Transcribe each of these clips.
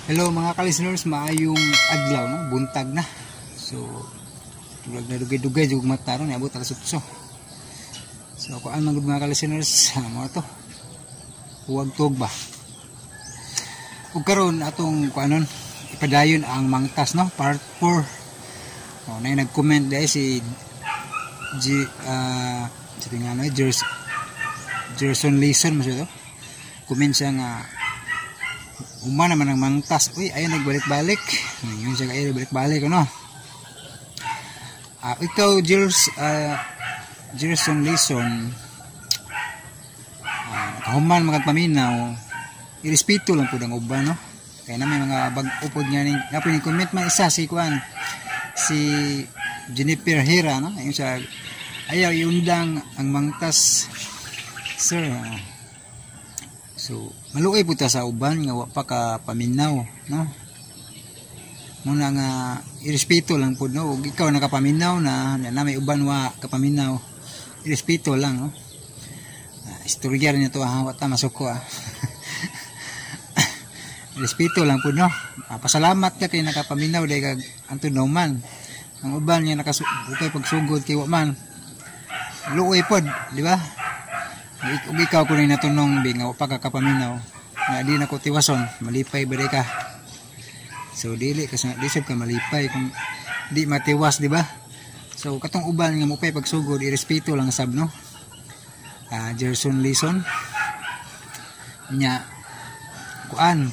Hello mga ka-listeners, maayong adlaw, no? Buntag na. So, tulad na dugay-dugay jug mata ron, niabot alas 8. So, ako ang mga ka-listeners, mo to. Huwag tuog ba? Ug karon atong kuanon, ipadayon ang mangtas, no? Part 4. Oh, na nag-comment dahil si G sa nga no, Gerson Leeson mo siya to. Comment siya nga uma naman ang mangtas. Uy, ayun nagbalik-balik. Yun siya kayo balik-balik ano. Ikaw Gerson Leeson, kahuman magpaminaw, irespeto lang pud ang uban, no? Kaya na may mga bag-upod nga ni napoy ni comment man isa si kuan, si Jennifer Hera, no? Ayun siya, ayaw iundang ang mangtas, sir. So maluoy pud ta sa uban nga wa pa ka paminaw, no? Muna nga irespeto lang pud, no? Ug ikaw nakapaminaw na, na may uban wa kapaminaw, irespeto lang, no? Istorya rin ito, ha, wa ta masuko, ah. Respeto lang pud, no? Pasalamat ka kay nakapaminaw dahil kag antud man ang uban nga nakasukay pagsugod kay wa man, luoy pod, di ba? Ug ikaw kuno natunong bi nga wa pa ka kapaminaw nga di na ko tiwason, malipay ba ka? So dili kasi di sab ka malipay kung di matiwas, di ba? So katong uban nga mupay pagsugod, irespeto lang sab, no? Gerson Lison nya kuan,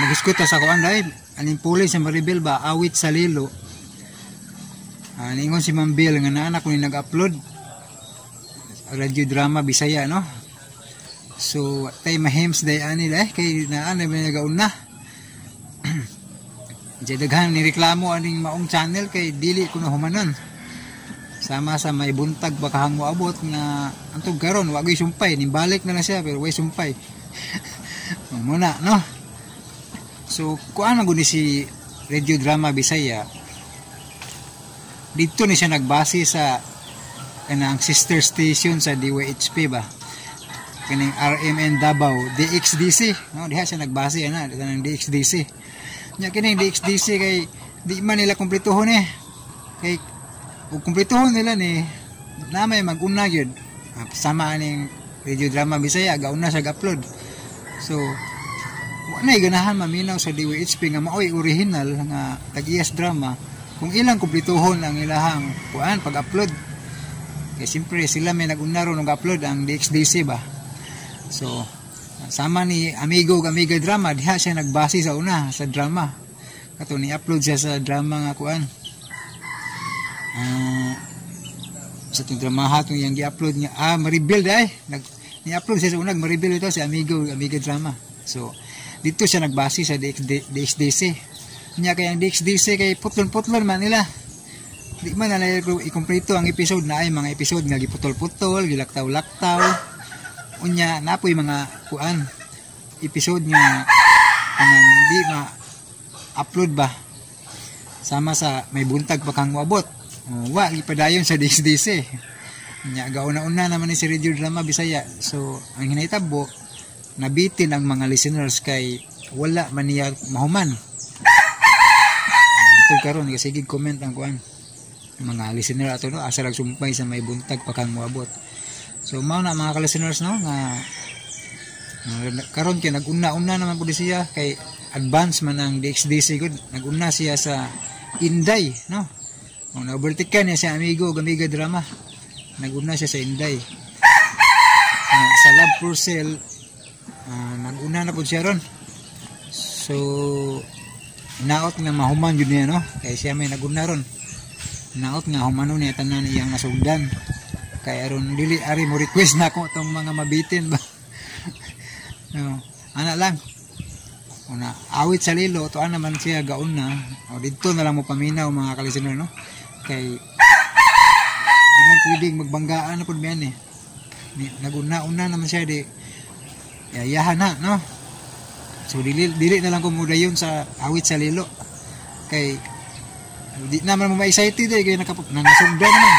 magiskuta sa kuan dahil aning puli sa Maribel ba, Awit sa Lilo. Ningon si Ma'am Bill nga naa ko ni nag-upload radio drama Bisaya, no? So tay mahims day ani day kay naa na may nagauna. Diya daghan ni reklamo aning maong channel kay dili ko na humanon. Sama sa may buntag baka hang moabot nga antog karon wa gyud sumpay, nimbalik na lang siya pero way sumpay. Muna, no? So kuan man gud ni si radio drama Bisaya. Dito ni siya nagbase sa kanang sister station sa DYHP ba, kaning RMN Davao DXDC, no? Diha siya nagbase ana kanang DXDC nya. Kining DXDC kay di man nila kumpletohon eh, kay ug kumpletohon nila ni na may mag-una gyud. Sama aning radio drama Bisaya, gauna siya ga-upload. So wa na ganahan maminaw sa DYHP nga maoy original nga tag-iyas drama kung ilang kumpletohon ang ilahang kuan pag-upload, kay siyempre sila may nag-una ron upload, ang DXDC ba. So sama ni Amigo ug Amiga drama, diha siya nagbase sa una sa drama kato ni upload siya sa drama nga kuan, sa itong drama itong yung gi-upload niya, Maribel day nag ni-upload siya sa unag Maribel ito si Amigo ug Amiga drama. So dito siya nagbase sa DXDC niya, kay ang DXDC kay putlon-putlon man nila, di man na ikumpleto ang episode na ay mga episode nga giputol-putol, gilaktaw-laktaw. Unya napoy mga kuan episode nga kanang di ma upload ba, sama sa may buntag pa kang moabot. Wa gipadayon sa DXDC nya, gauna-una naman ni si radio drama Bisaya. So ang hinahitabo, nabitin ang mga listeners kay wala man niya mahuman. Ito karon kasi comment ang kuan mga listener ato, no? Asa rag sumpay sa may buntag pa kang moabot. So mao na mga ka-listeners, no? Nga karon kay nag-una-una naman pud siya kay advance man ang DXDC gud, nag-una siya sa Inday, no? Kung na-overtake niya si Amigo ug Amiga drama, nag-una siya sa Inday. Sa Love for Sale, nag-una na pud siya ron. So naot nga mahuman jud niya, no? Kay siya may nag-una ron, naot nga humano niya tanan iyang nasugdan kay aron dili ari mo request na ko tong mga mabitin ba, no? Ana lang una, Awit sa Lilo to naman siya gaon na o didto na lang mo paminaw mga kalistener, no? Kay di man pwedeng magbanggaan na pud miyan eh. Naguna-una naman siya, di yayahan na, no? So dili dili na lang ko mudayon sa Awit sa Lilo kay di naman mo ma-excited eh, kay nasugdan naman,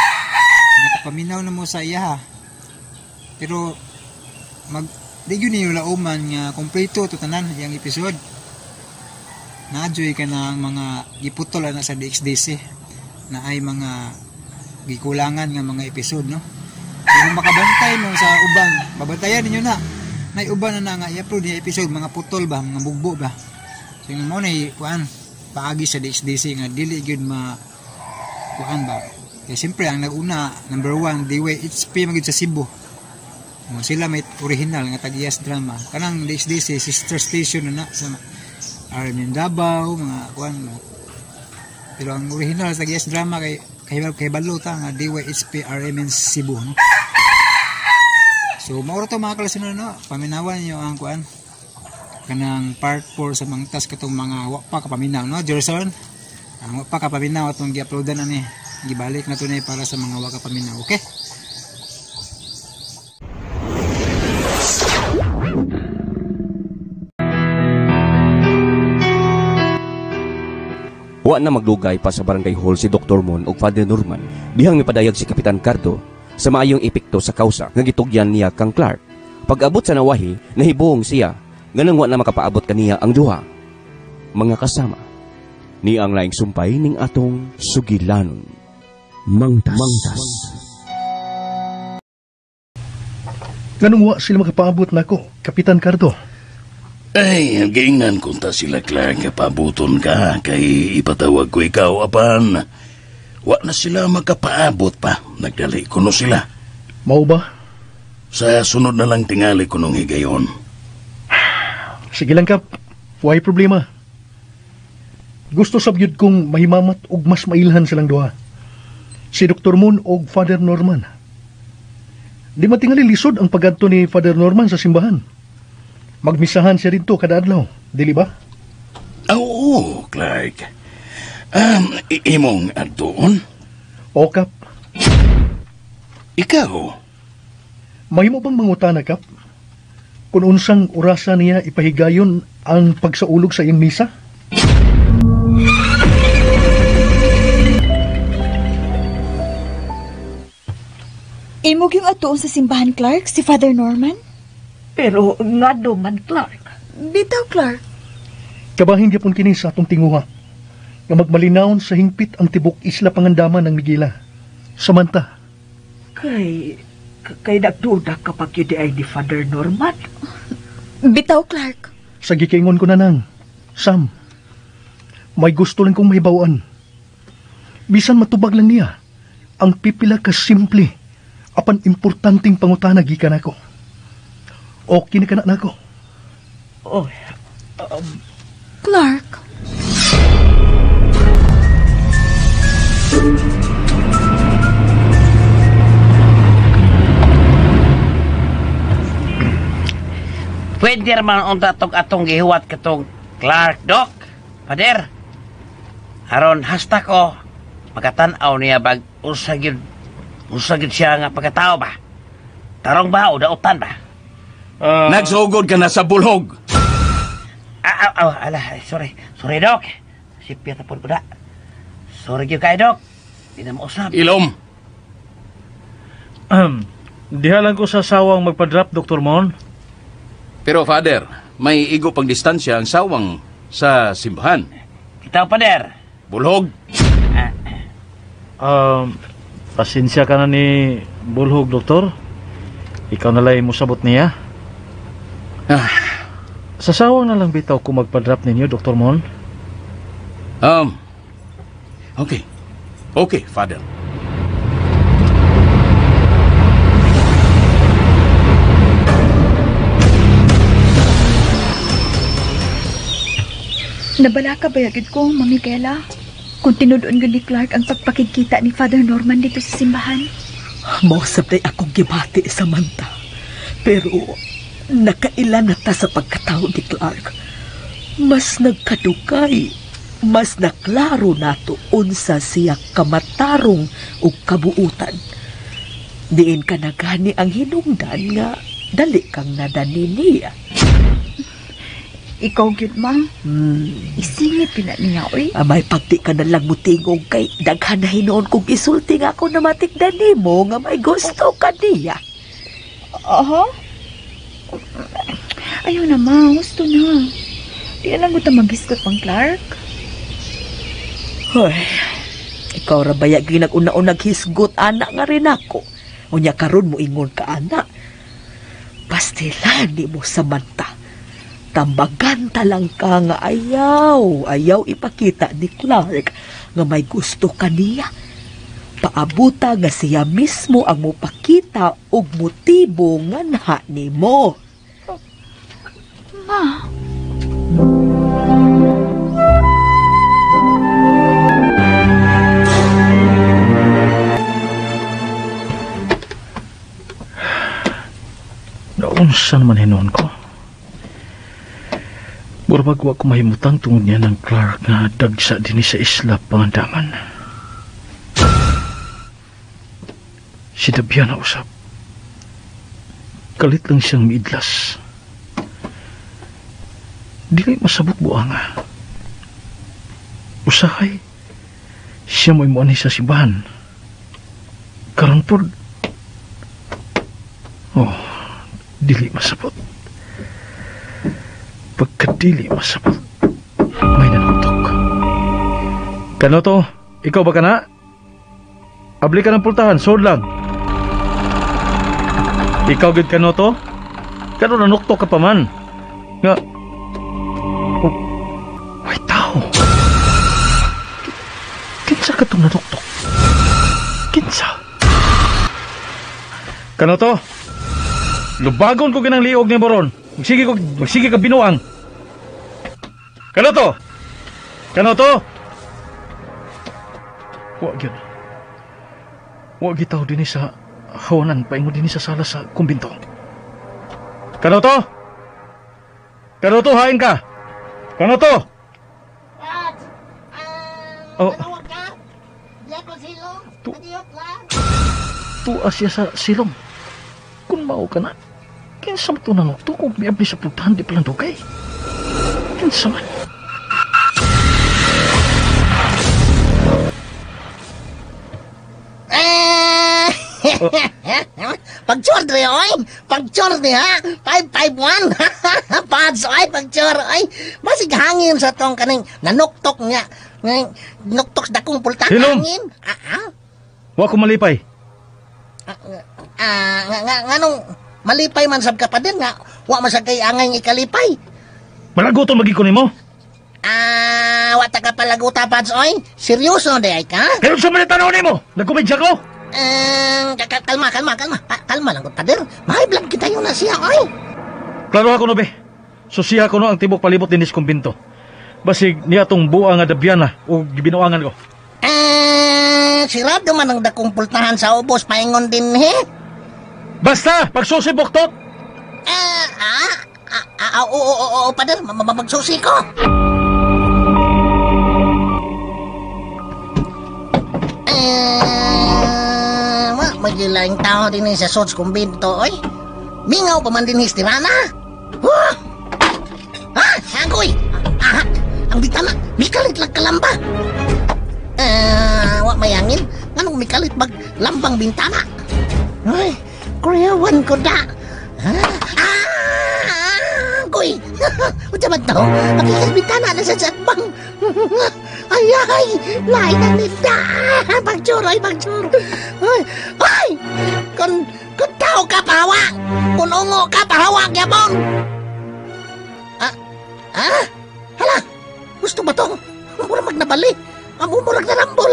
nakapaminaw na mo sa iya. Pero mag di yun niyo lauman nga kompleto to tanan iyang episode. Naadyoy ka na ang mga giputol na sa DXDC na ay mga gikulangan nga mga episode, no? Pero makabantay mo sa uban, babantayan ninyo na. Nay uban na na nga i-upload niya episode, mga putol ba, mga bugbo ba. So yung mo na kuan paagi sa DXDC nga dili gyud ma kuan ba. Kaya siyempre ang naguna number 1 DYHP magid sa Cebu. O, sila may original nga tag-iyas drama. Kanang DXDC sister station na na sa RM Davao, mga kuan ba. Pero ang original sa tag-iyas drama kay kay balota nga DYHP RMN Cebu, no? So mauro to mga kalisunod, no? Paminawan niyo ang kuan kanang part 4 sa mangtas katong mga wa pa kapaminaw, no, Jerson? Ang wa pa kapaminaw atong gi-uploadan ani. Gibalik na to ni para sa mga wa kapaminaw, okay? Wa na maglugay pa sa barangay hall si Dr. Mon ug Father Norman dihang mipadayag si Kapitan Cardo sa maayong epekto sa kausa nga gitugyan niya kang Clark. Pag-abot sa nawahi, nahibuong siya nganong wa na makapaabot kaniya ang duha. Mga kasama, ni ang laing sumpay ning atong sugilanon. Mangtas. Mangtas. Nganong wa sila makapaabot nako, Kapitan Cardo? Ay, giingnan kunta sila, Clark, paabuton ka kay ipatawag ko ikaw apan wa na sila makapaabot pa. Nagdali kuno sila. Mao ba? Sa sunod na lang tingali kunong higayon. Sige lang, Kap. Way problema. Gusto sab gyud kong mahimamat og mas mailhan silang duha. Si Dr. Moon og Father Norman. Di matingali lisod ang pagadto ni Father Norman sa simbahan. Magmisahan siya rito kada adlaw, dili ba? Oo, Clark. Imong adtoon? O, Kap. Ikaw? Mahimo bang mangutana, Kap? Kung unsang orasa niya ipahigayon ang pagsaulog sa iyang misa? Imog yung atuon sa simbahan, Clark, si Father Norman? Pero ngano man, Clark? Bitaw, Clark. Kabahin gyapon kini sa atong tinguha nga magmalinawon sa hingpit ang tibok isla pangandaman ng Miguela. Samantha. Kay nagduda kapag yun ay ni Father Norman. Bitaw, Clark. Sa gikingon ko na nang, Sam, may gusto lang kong mahibawan. Bisan matubag lang niya, ang pipila ka simple, apan importanteng pangutana gikan ako. Okay na ka na nako. Oh, Clark. Pwede man unta tong atong gihuwat katong Clark, Doc. Pader. Aron hasta ko makatan-aw niya bag unsa gyud siya nga pagkatao ba? Tarong ba o dautan ba? Nagsugod ka na sa bulhog. Ala, sorry. Sorry, Doc. Sipya tapon ko na. Sorry gyud kay Doc. Di na mausap. Ilom. Diha lang ko sa sawang magpa-drop, Dr. Mon. Pero Father, may igo pang distansya ang sawang sa simbahan. Itaw, Pader. Bulhog. Pasensya ka na ni Bulhog, Doktor. Ikaw na lang musabot niya. Sa sawang na lang bitaw ko magpa-drop ninyo, Dr. Mon. Okay. Okay, Father. Nabala ka ba yagid ko, Ma'am Micaela? Kung tinudoon ni Clark ang pagpakikita ni Father Norman dito sa simbahan. Mausap na akong gibati, Samantha. Pero nakailan na ta sa pagkatao ni Clark. Mas nagkadukay, mas naklaro nato unsa siya kamatarong o kabuutan. Diin ka na gani ang hinungdan nga dali kang nadani niya. Ikaw gyud, ma'am. Isingit pina niya, oy. May pagdi ka na lang mutingog kay daghan na hinuon kong isulti nga ako na matigdan nimo nga may gusto ka niya. Aha. Ayaw na, ma. Gusto na. Di na lang ko ta maghisgot pang Clark. Hoy, ikaw ra baya ginag-una-unag hisgot ana nga rin ako. Unya karon mo ingon ka ana. Pastilan di mo Samantha. Tambagan ta lang ka nga ayaw, ayaw ipakita ni Clark nga may gusto ka niya. Paabuta nga siya mismo ang mopakita og motibo nga nha nimo. Ma. Naunsa naman hinuon ko. Murag wa ko mahimutang tungod niya ng Clark nga dagsa dinhi sa isla Pangandaman. Si Dabiana usab. Kalit lang siyang miidlas. Dili masabot buanga. Usahay, siya mo'y muanhi sa simbahan. Karon pod, oh, dili masabot. Pagkadili masabot, may nanuktok. Kano to? Ikaw ba ka na? Abli ka ng pultahan, sod lang. Ikaw gid kano to? Kano nanuktok ka pa man? Nga, oh, way tao. Kinsa ka tong nanuktok? Kinsa? Kano to? Lubagon ko ginang liog ni Boron. Magsige ka binuang. Kano to? Kano to? Wa gyud. Wa gitaw dinhi sa hawanan paingon dinhi sa sala sa kumbinto. Kano to? Kano to, hain ka? Kano to? Oh. Tuwa siya sa silong. Kung mao ka na, kinsa man to nanukto kung miabli sa pultahan di palang dugay? Kinsa man? Pagchor dre oy, pagchor ni ha. 551. Pads oy, pagchor oy. Masig hangin sa tong kaning nanuktok niya. Nuktok sa dakong pultahan hangin. Wa ko malipay. Nganong malipay man sab ka pa din nga wa man sa kay angay ikalipay. Malaguton magi ko nimo. Wa ta ka palaguta pads oy. Seryoso di ay ka? Pero sa man tan-aw nimo, nagkomedya ko. Kalma, kalma, kalma. Kalma lang ko, pader. May vlog kita yun na siya, oy. Klaro ako no, be. Susiha ko no ang tibok palibot dinis kumbinto. Basig niya tong buang nga dabyana o gibinuangan ko. Sirado man ang dakong pultahan sa ubos, paingon din, he? Basta, pagsusi, buktot! Oo, pader, magsusi ko. Magilaing tao din sa Sots Kumbinto, oy. Mingaw pa man din histirana. Huh? Ha? Agoy! Aha! Ang bitana, mikalit lang kalamba. Wa mayangin. Nganong mikalit mag lambang bintana? Ay, kuyawan ko da. Ha? Ah! Agoy! Unsa man to? Ang bintana na sa satbang. Ay, ay! Lain ang nita! Pagchur, ay, pagchur! Ay, ay! Kung tao ka, pahawa! Kung ungo ka, pahawa, gyapon! Ah? Hala! Gusto ba to? Murag magnabali! Murag narambol!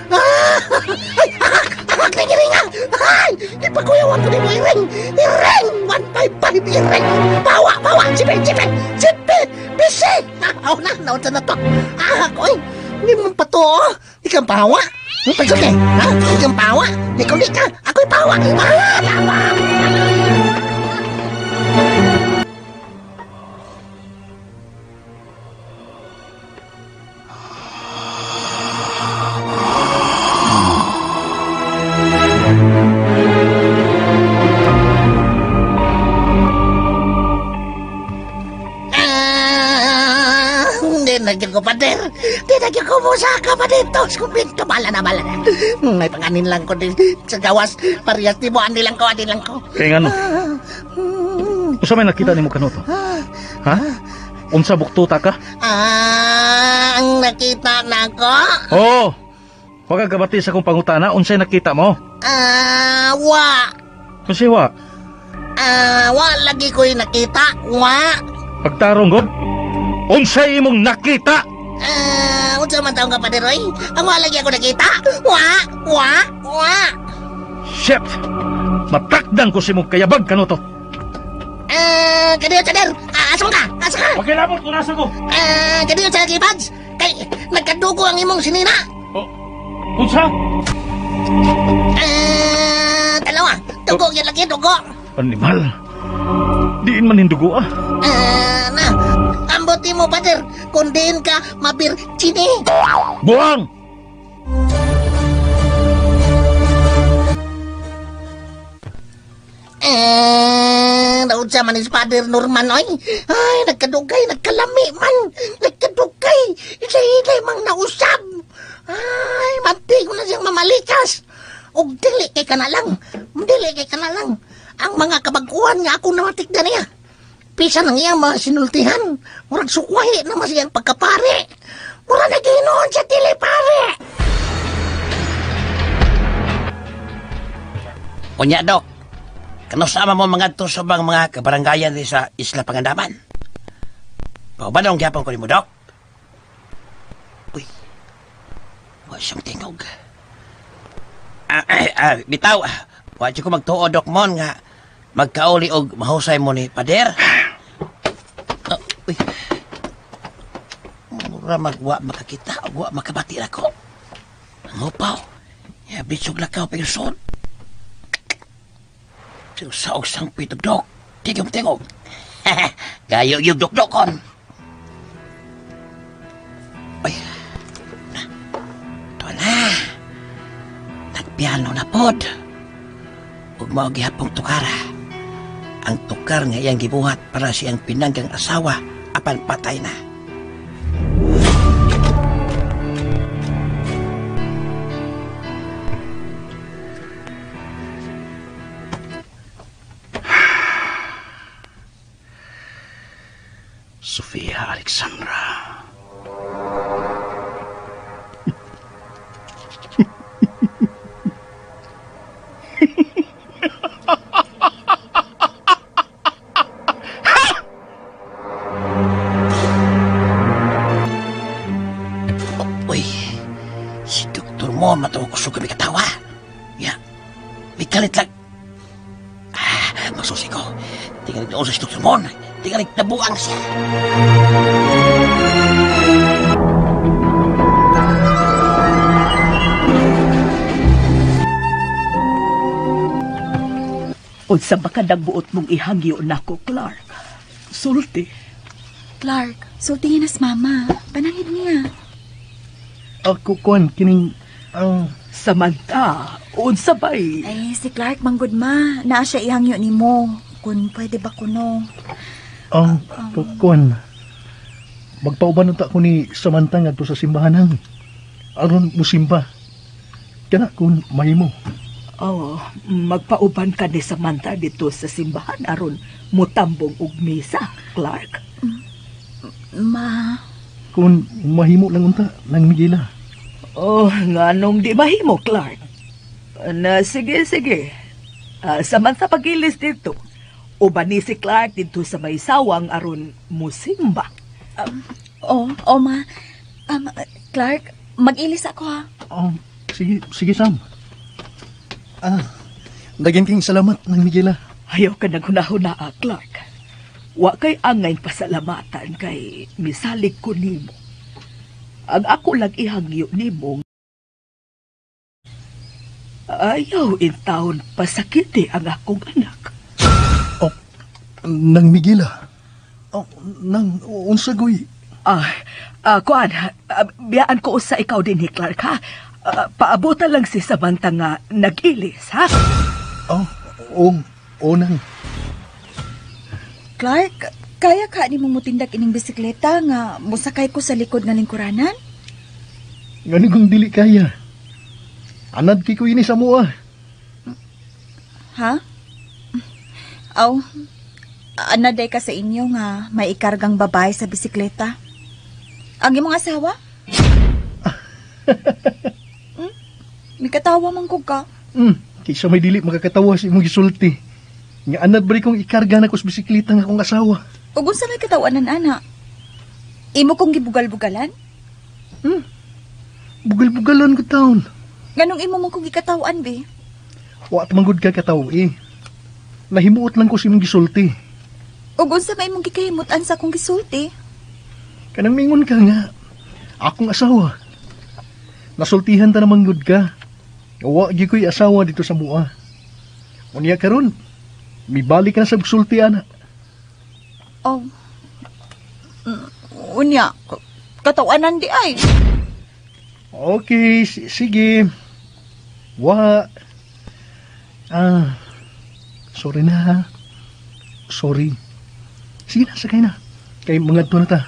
Ay! Ahak! Ahak na giringa! Ay! Ipakuyawan ko ni mo, iring! Iring! 155, iring! Pahawa! Pahawa! Sipe! Sipe! Sipe! Bisi! Aw na! Naunsa na to! Ahak! Oy! Hindi mo pato, oh! Di kang pahawa! Pagsulti! Ha? Di kang pahawa! Di ko di ka! Ako'y pahawa! Ah! Pahawa! Nagyan ko, pader. Di nagyan ko musaka pa dito. Kumbinto, bala na, bala na. May panganin lang ko din sa gawas. Parehas di mo, ani lang ko, ani lang ko. Kaya nga no? Unsa may nakita nimo kanuto? Ha? Unsa buktuta ka? Ah, ang nakita nako? Oo. Wa ka kabati sa akong pangutana, unsay nakita mo? Ah, wa. Kasi wa, Ah, wa lagi ko'y nakita. Wa. pagtarong god. Unsay imong nakita? Ah, unsa man taong ka pa Roy? Ang wa lagi ako nakita. Wa, wa, wa. Shit! Matakdang ko si mong kayabag kanuto. Ah, kadiyo chader. Ah, asa man ka? Asa ka? Pakilabot ko nasa ko. Ah, kadiyo sa kipads. Kay nagkadugo ang imong sinina. Oh, unsa? Ah, dalawa. Dugo yan lagi, dugo. Animal. Diin man hindugo ah. Ah, na. Ambot mo, pader. Kung diin ka, mabirchini. Buang! Eh, naunsa man is Father Norman, oy. Ay, nagkadugay, nagkalami man. Nagkadugay. Isa-ilay mang nausab. Ay, manti ko na siyang mamalikas. Og dili kay ka na lang. Dili kay ka na lang. Ang mga kabag-uhan nga ako namatikda niya. Pisa nang iyang mga sinultihan. Murag sukwahi na mas iyang pagkapare. Murag naginoon siya dili pare. Unya, Dok. Kanusama mo mga to sa bang mga kabaranggayan di sa Isla Pangandaman? Paubanong gyapon ko nimo, Dok. Uy, wa siyang tingog. Bitaw, wa ko magtuo, Dok Mon, nga magkauli og mahusay mo ni Pader. Uy. Mura magwa makakita, wa makabati ako. Ang upaw. Ya, bitsog lakaw pagusod. Saog sang pitog, Dok. Tigom tingog. Gayo yung dok-dokon. Uy. Ito na. Nagpiano na pod. Ug mao gihapong tukara. Ang tukar nga iyang gibuhat para siyang pinanggang asawa apan patay na. Sofia Alexandra. Uy, si Dr. Mon matuwa kusog kami katawa. Ya, may kalit lang. Ah, masusi ko. Tingalig na si Dr. Mon. Tingalig nabuang siya. Unsa ba ka nagbuot mong ihangyo nako, Clark? Sulti. Clark, sultihin nas mama. Pananghid niya. Ako kuan kining ang Samantha, unsa ba'y? Ay, si Clark manggod ma. Naa siya ihangyo nimo. Kung pwede ba kuno. Ang kuan. Magpauban unta ko ni Samantha ngadto sa simbahan hang. Aron musimba. Kana kun mahimo. Oh, magpauban ka ni Samantha dito sa simbahan aron mutambong og misa, Clark. Ma, Kun mahimo lang unta nang Miguela. Oh, nganong di mahimo, Clark? Na, sige, sige. Samantha pagilis dito. Uban ni si Clark dito sa may sawang aron musimba. Oh, oh ma. Clark, mag-ilis ako ha. Oh, sige, sige Sam. Ah, daghan kayong salamat nang Miguela. Ayaw ka naghunahuna, Clark. Wa kay angay pasalamatan kay misalig ko nimo. Ang ako lang ihangyo nimo. Ayaw intawon pasakiti ang akong anak. Oh, nang Miguela. Oh, nang unsa goy? Kuan, biyaan ko usa ikaw din ni Clark, ha? Paabutan lang si Samantha nga nag-ilis, ha? Oh, oh, oh nang. Clark, kaya ka ni mo mutindak ining bisikleta nga mosakay ko sa likod nga lingkuranan? Ngani kung dili kaya. Anad kay ko ini sa mua. Ha? Aw, Anaday ka sa inyo nga may ikargang babae sa bisikleta. Ang imong asawa? Mikatawa man ko ka. Kaysa may dili makakatawa sa imong gisulti. Nga anad ba kong ikarga na ko sa bisikleta nga akong asawa? Ug unsa may katawanan ana? Imo kong gibugal-bugalan? Bugal-bugalan ko taon. Nganong imo man kong gikatawan be? Wa ta man gud ka katawo eh. Nahimuot lang ko sa imong gisulti. Ug unsa may imong gikahimutan sa akong gisulti? Kanang mingon ka nga, akong asawa. Nasultihan ta naman gud ka. Wa gyud ko'y asawa dito sa mua. Unya karon, mibalik ka na sa sulti ana. Oh. Unya, katawanan di ay. Okay, sige. Wa. Sorry na ha. Sorry. Sige na, sakay na. Kay mangadto na ta.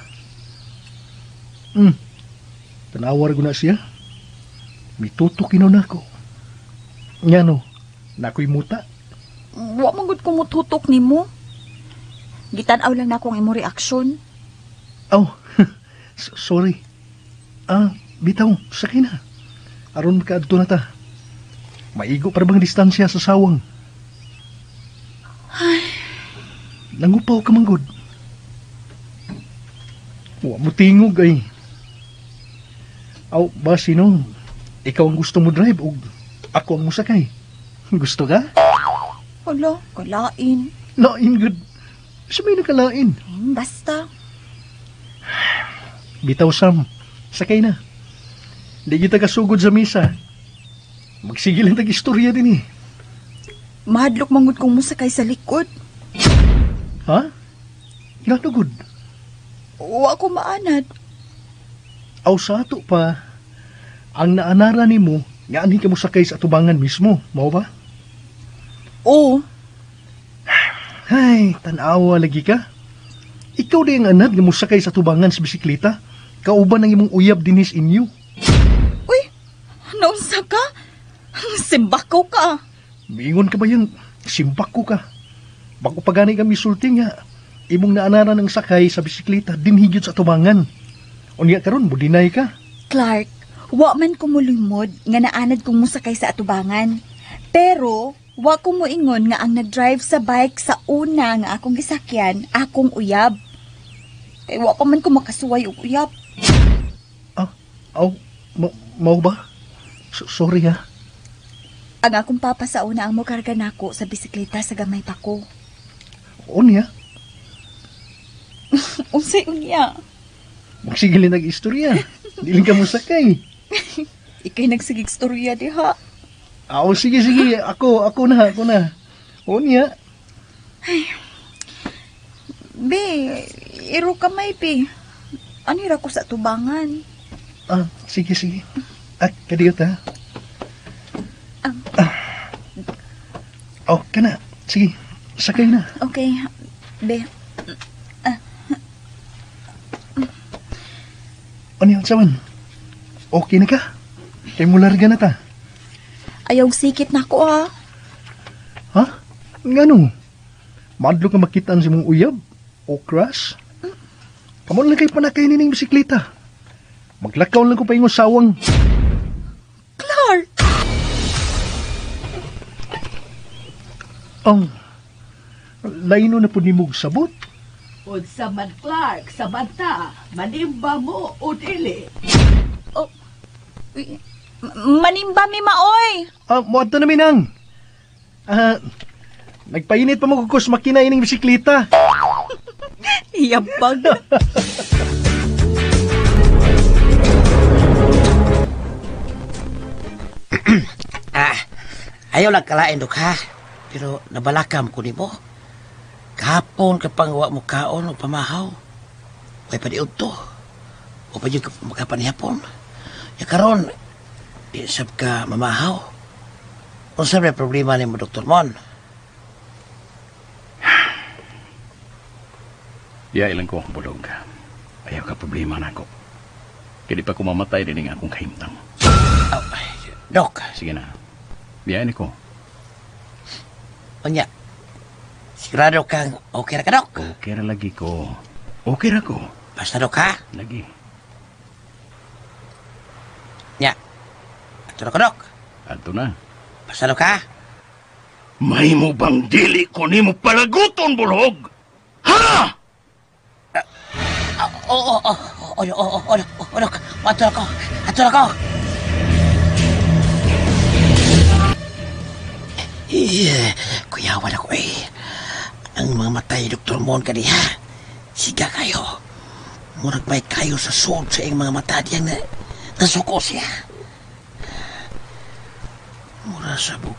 Tanawar ko na siya. Mitutok ino na ako. Ngano, nako'y muta. Wa man gud ko mututok nimo. Gitan-aw lang nako ang imong reaksyon. Oh, sorry. Bitaw, sakay na. Aron makaadto na ta. Maigo para bang distansya sa sawang. Ay. Nangupaw ka man gud. Wa mo tingog ay. Aw, basi no. Ikaw ang gusto mo drive og ako ang musakay. Gusto ka? Hala, kalain. Lain gud. Sa may nakalain. Basta. Bitaw Sam, sakay na. Di kita kasugod sa misa. Magsige lang tag istorya din eh. Mahadlok mangud kong musakay sa likod. Ha? Ngano gud? Wa ko maanad. Aw sa ato pa, ang naanara nimo nga anhi ka mosakay sa atubangan mismo, mao ba? Oo. Ay, tan-awa lagi ka. Ikaw di ang anad nga mosakay sa atubangan sa bisikleta. Kauban ang imong uyab dinhi sa inyo. Uy, naunsa ka? Simbako ka. Miingon ka ba yung simbako ka? Bago pa gani kami sulti nga, imong naanara ng sakay sa bisikleta dinhi gyud sa atubangan. Unya karon budinay ka. Clark, wa man ko mulimod nga naanad kong mosakay sa atubangan. Pero wa ko moingon nga ang nag-drive sa bike sa una nga akong gisakyan, akong uyab. Kay wa pa man ko makasuway og uyab. Aw, mao ba? Sorry ha. Ang akong papa sa una ang mokarga nako sa bisikleta sa gamay pa ko. Unya? Unsay unya? Magsige lang nag-istorya. Dili ka mosakay. Ikay nagsigig istorya diha. Aw, sige, sige. Ako na. Unya. Ay. Be, iro kamay, be. Anira ko sa tubangan. Sige, sige. Kadiyot ha. Oh, kana. Sige, sakay na. Okay, be. Ano yun, saman? Okay na ka? Kay mularga na ta. Ayaw sikit na ko, ha? Ha? Ngano? Madlo ka makitaan sa mong uyab? O crush? Kamon lang kay panakay nining bisikleta. Maglakaw lang ko pa ingon sawang. Clark! Ang laino na po ni mong sabot. Unsa man, Clark, Samantha, manimba mo o dili? Oh, manimba mi maoy. Muadto na minang. Nagpainit pa mo kukos makina ining bisikleta. Yabag. Ayaw lang kalain, Dok, ha? Pero nabalakam ko nimo. Kahapon ka pang wa mo kaon o pamahaw. Way pa diud to. O pa ka makapanihapon. Ya karon, di sab ka mamahaw. Unsa may problema nimo, Dr. Mon? Diya ilang ko akong bulog. Ayaw ka problema nako. Kaya di pa ko mamatay din ang akong kahimtang. Oh, Dok. Sige na. Biyain ko. Unya, Sigurado kang okay ra ka, Dok? Okay ra lagi ko. Okay ra ko. Basta, Dok, ha? Lagi. Nya. Ato na ko, Dok. Ato na. Basta, Dok, ha? May mo bang dili ko nimo palaguton, bulhog? Ha? Oo, oo, oo, oo, oo, oo, Dok. Ato na ko. Ato na ko. Kuyawan ako eh. Ang mga matay, Dr. Mon, kaniha. Siga kayo. Murag may kayo sa suod sa iyang mga mata diyang na, nasuko siya. Mura sa buk.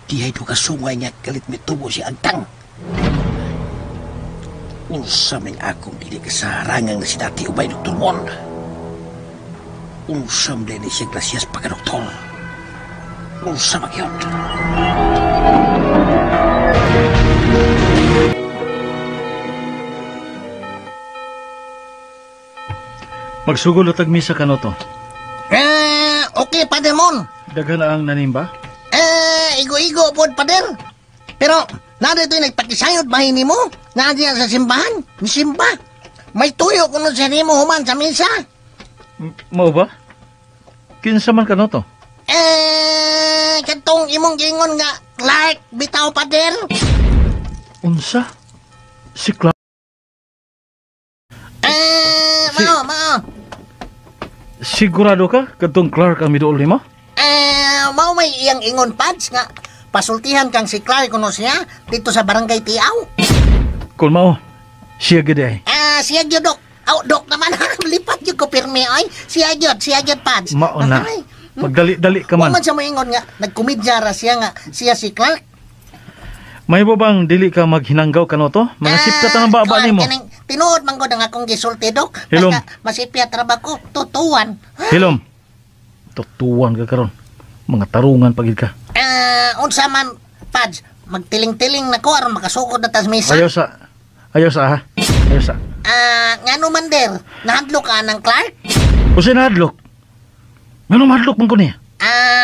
Dihay do kasungay nga kalit mitubo siya agtang. Unsa may akong dili kasarangang na si dati ubay, Dr. Mon. Unsa man ni siya grasias pagka-doktor. Unsa magyot. Magsugol tag misa kanoto. Okay, Pader Mon. Daghan ang nanimba? Igo-igo pod, Pader. Pero, na dito'y nagpakisayod bahin nimo. Naa diya sa simbahan. Misimba. May tuyo kuno sa nimo human sa misa. Mao ba? Kinsa man kanoto? Katong imong giingon nga Clark bitaw, Pader. Unsa? Si Clark? Mao. Sigurado ka kadtong Clark ang miduol nimo? Mao may iyang ingon, Pads, nga pasultihan kang si Clark kuno siya dito sa barangay Tiaw. Kung mao, siya gid ay. Siya gyud, Dok. Aw, Dok naman. Lipat gyud ko pirmi ay. Siya gyud, Pads. Mao na. Magdali-dali ka man. Man siya moingon nga nagkomedya ra siya nga siya si Clark. May bang dili ka maghinanggaw kanoto? Mga sipta ang baba nimo. Tinuod man gud ang akong gisulti, Dok. Hilom. Basta masipyat ra ba ko, tutuan. Hilom. Tutuan ka karon. Mga tarungan pagid ka. Unsa man, Pads, magtiling-tiling na ko aron makasugod na tas misa. Ayaw sa ha. Ayaw sa. Ngano man der, nahadlok ka ng Clark? Usa nahadlok? Ngano mahadlok man ko niya?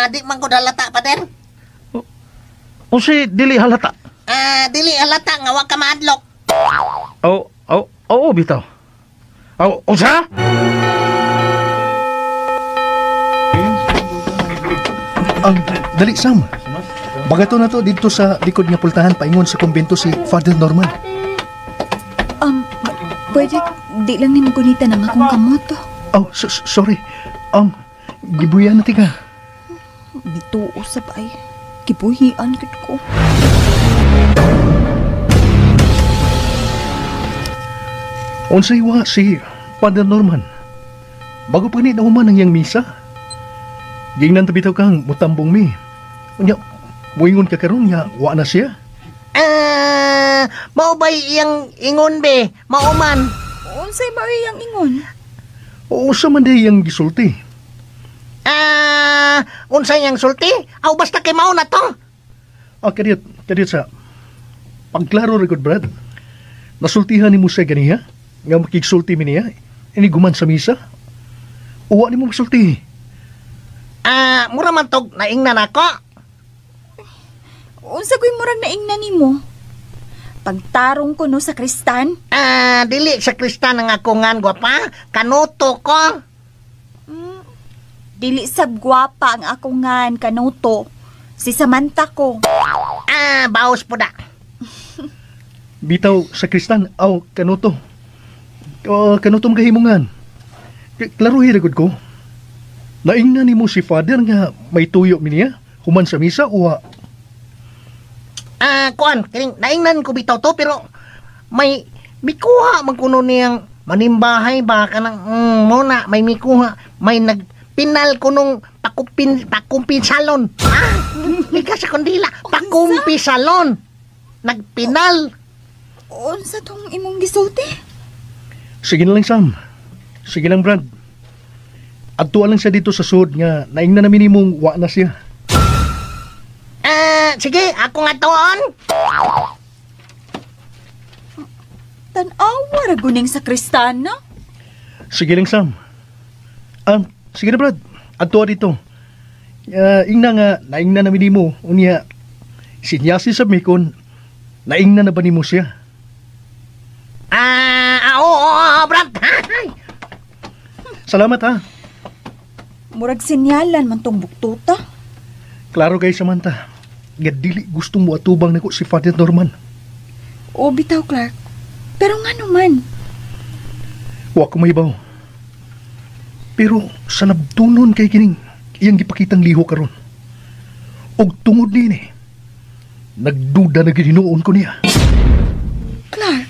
Di man ko halata, Pader. Usa dili halata? Dili halata nga wa ka mahadlok. Oo, bitaw. Aw, unsa? Ang dali, Sam. Bagato na to dito sa likod nga pultahan paingon sa kumbento si Father Norman. Pwede di lang nimo gunita ng akong kamot. Oh, sorry. Gibuyan na tika. Bituo sab ay. Gibuhian gid ko. Unsay wa si Father Norman? Bago pa ni nahuman ang iyang misa. Gingnan ta bitaw kang mutambong mi. Unya, muingon ka karon nga wa na siya. Mao bay iyang ingon be, mao man. Unsay ba iyang ingon? Oo, sa man day iyang gisulti. Unsay iyang sulti? Aw basta kay mao na to. Kadiyot sa pagklaro ra gud, Brad. Nasultihan nimo siya ganiha nga makigsulti mi niya ini guman sa misa. Uwa nimo magsulti. Mura man tog naingnan ako. Unsa koy murag naingnan nimo? Pagtarong ko no sa kristan? Dili sa kristan ang ako ngan, gwapa. Kanuto ko. Dili sab gwapa ang ako ngan, kanuto. Si Samantha ko. Baos po da. Bitaw sa kristan, aw, kanuto. Kanuto magahimungan. Klaruhi ra gud ko. Naingnan nimo si Father nga may tuyo mi niya, human sa misa uwa. Kuan, kining naingnan ko bitaw to pero may mikuha man kuno niyang manimbahay ba kanang muna may mikuha, may nagpinal kunong pakumpisalon. Mika sa kundila, pakumpisalon. Nagpinal. Unsa tong imong gisulti? Sige na lang, Sam. Sige lang, Brad. Adtuan lang siya dito sa sud nga naingnan namin nimong wa na siya. Sige, ako nga tuon. Tan-awa ra guning sa kristana. Sige lang, Sam. Sige na, Brad. Adtuan dito. Ingna nga naingnan namin nimo unya sinyasi sa mikon Naingna na ba nimo siya? Oo, Brad. Salamat ha. Murag sinyalan man tong buktuta. Klaro kay Samantha. Nga dili gustong moatubang nako si Father Norman. O bitaw, Clark. Pero nga naman. Wa ko mahibaw. Pero sa nabdunon kay kining iyang gipakitang liho karon. Og tungod niini, nagduda na gininuon ko niya. Clark.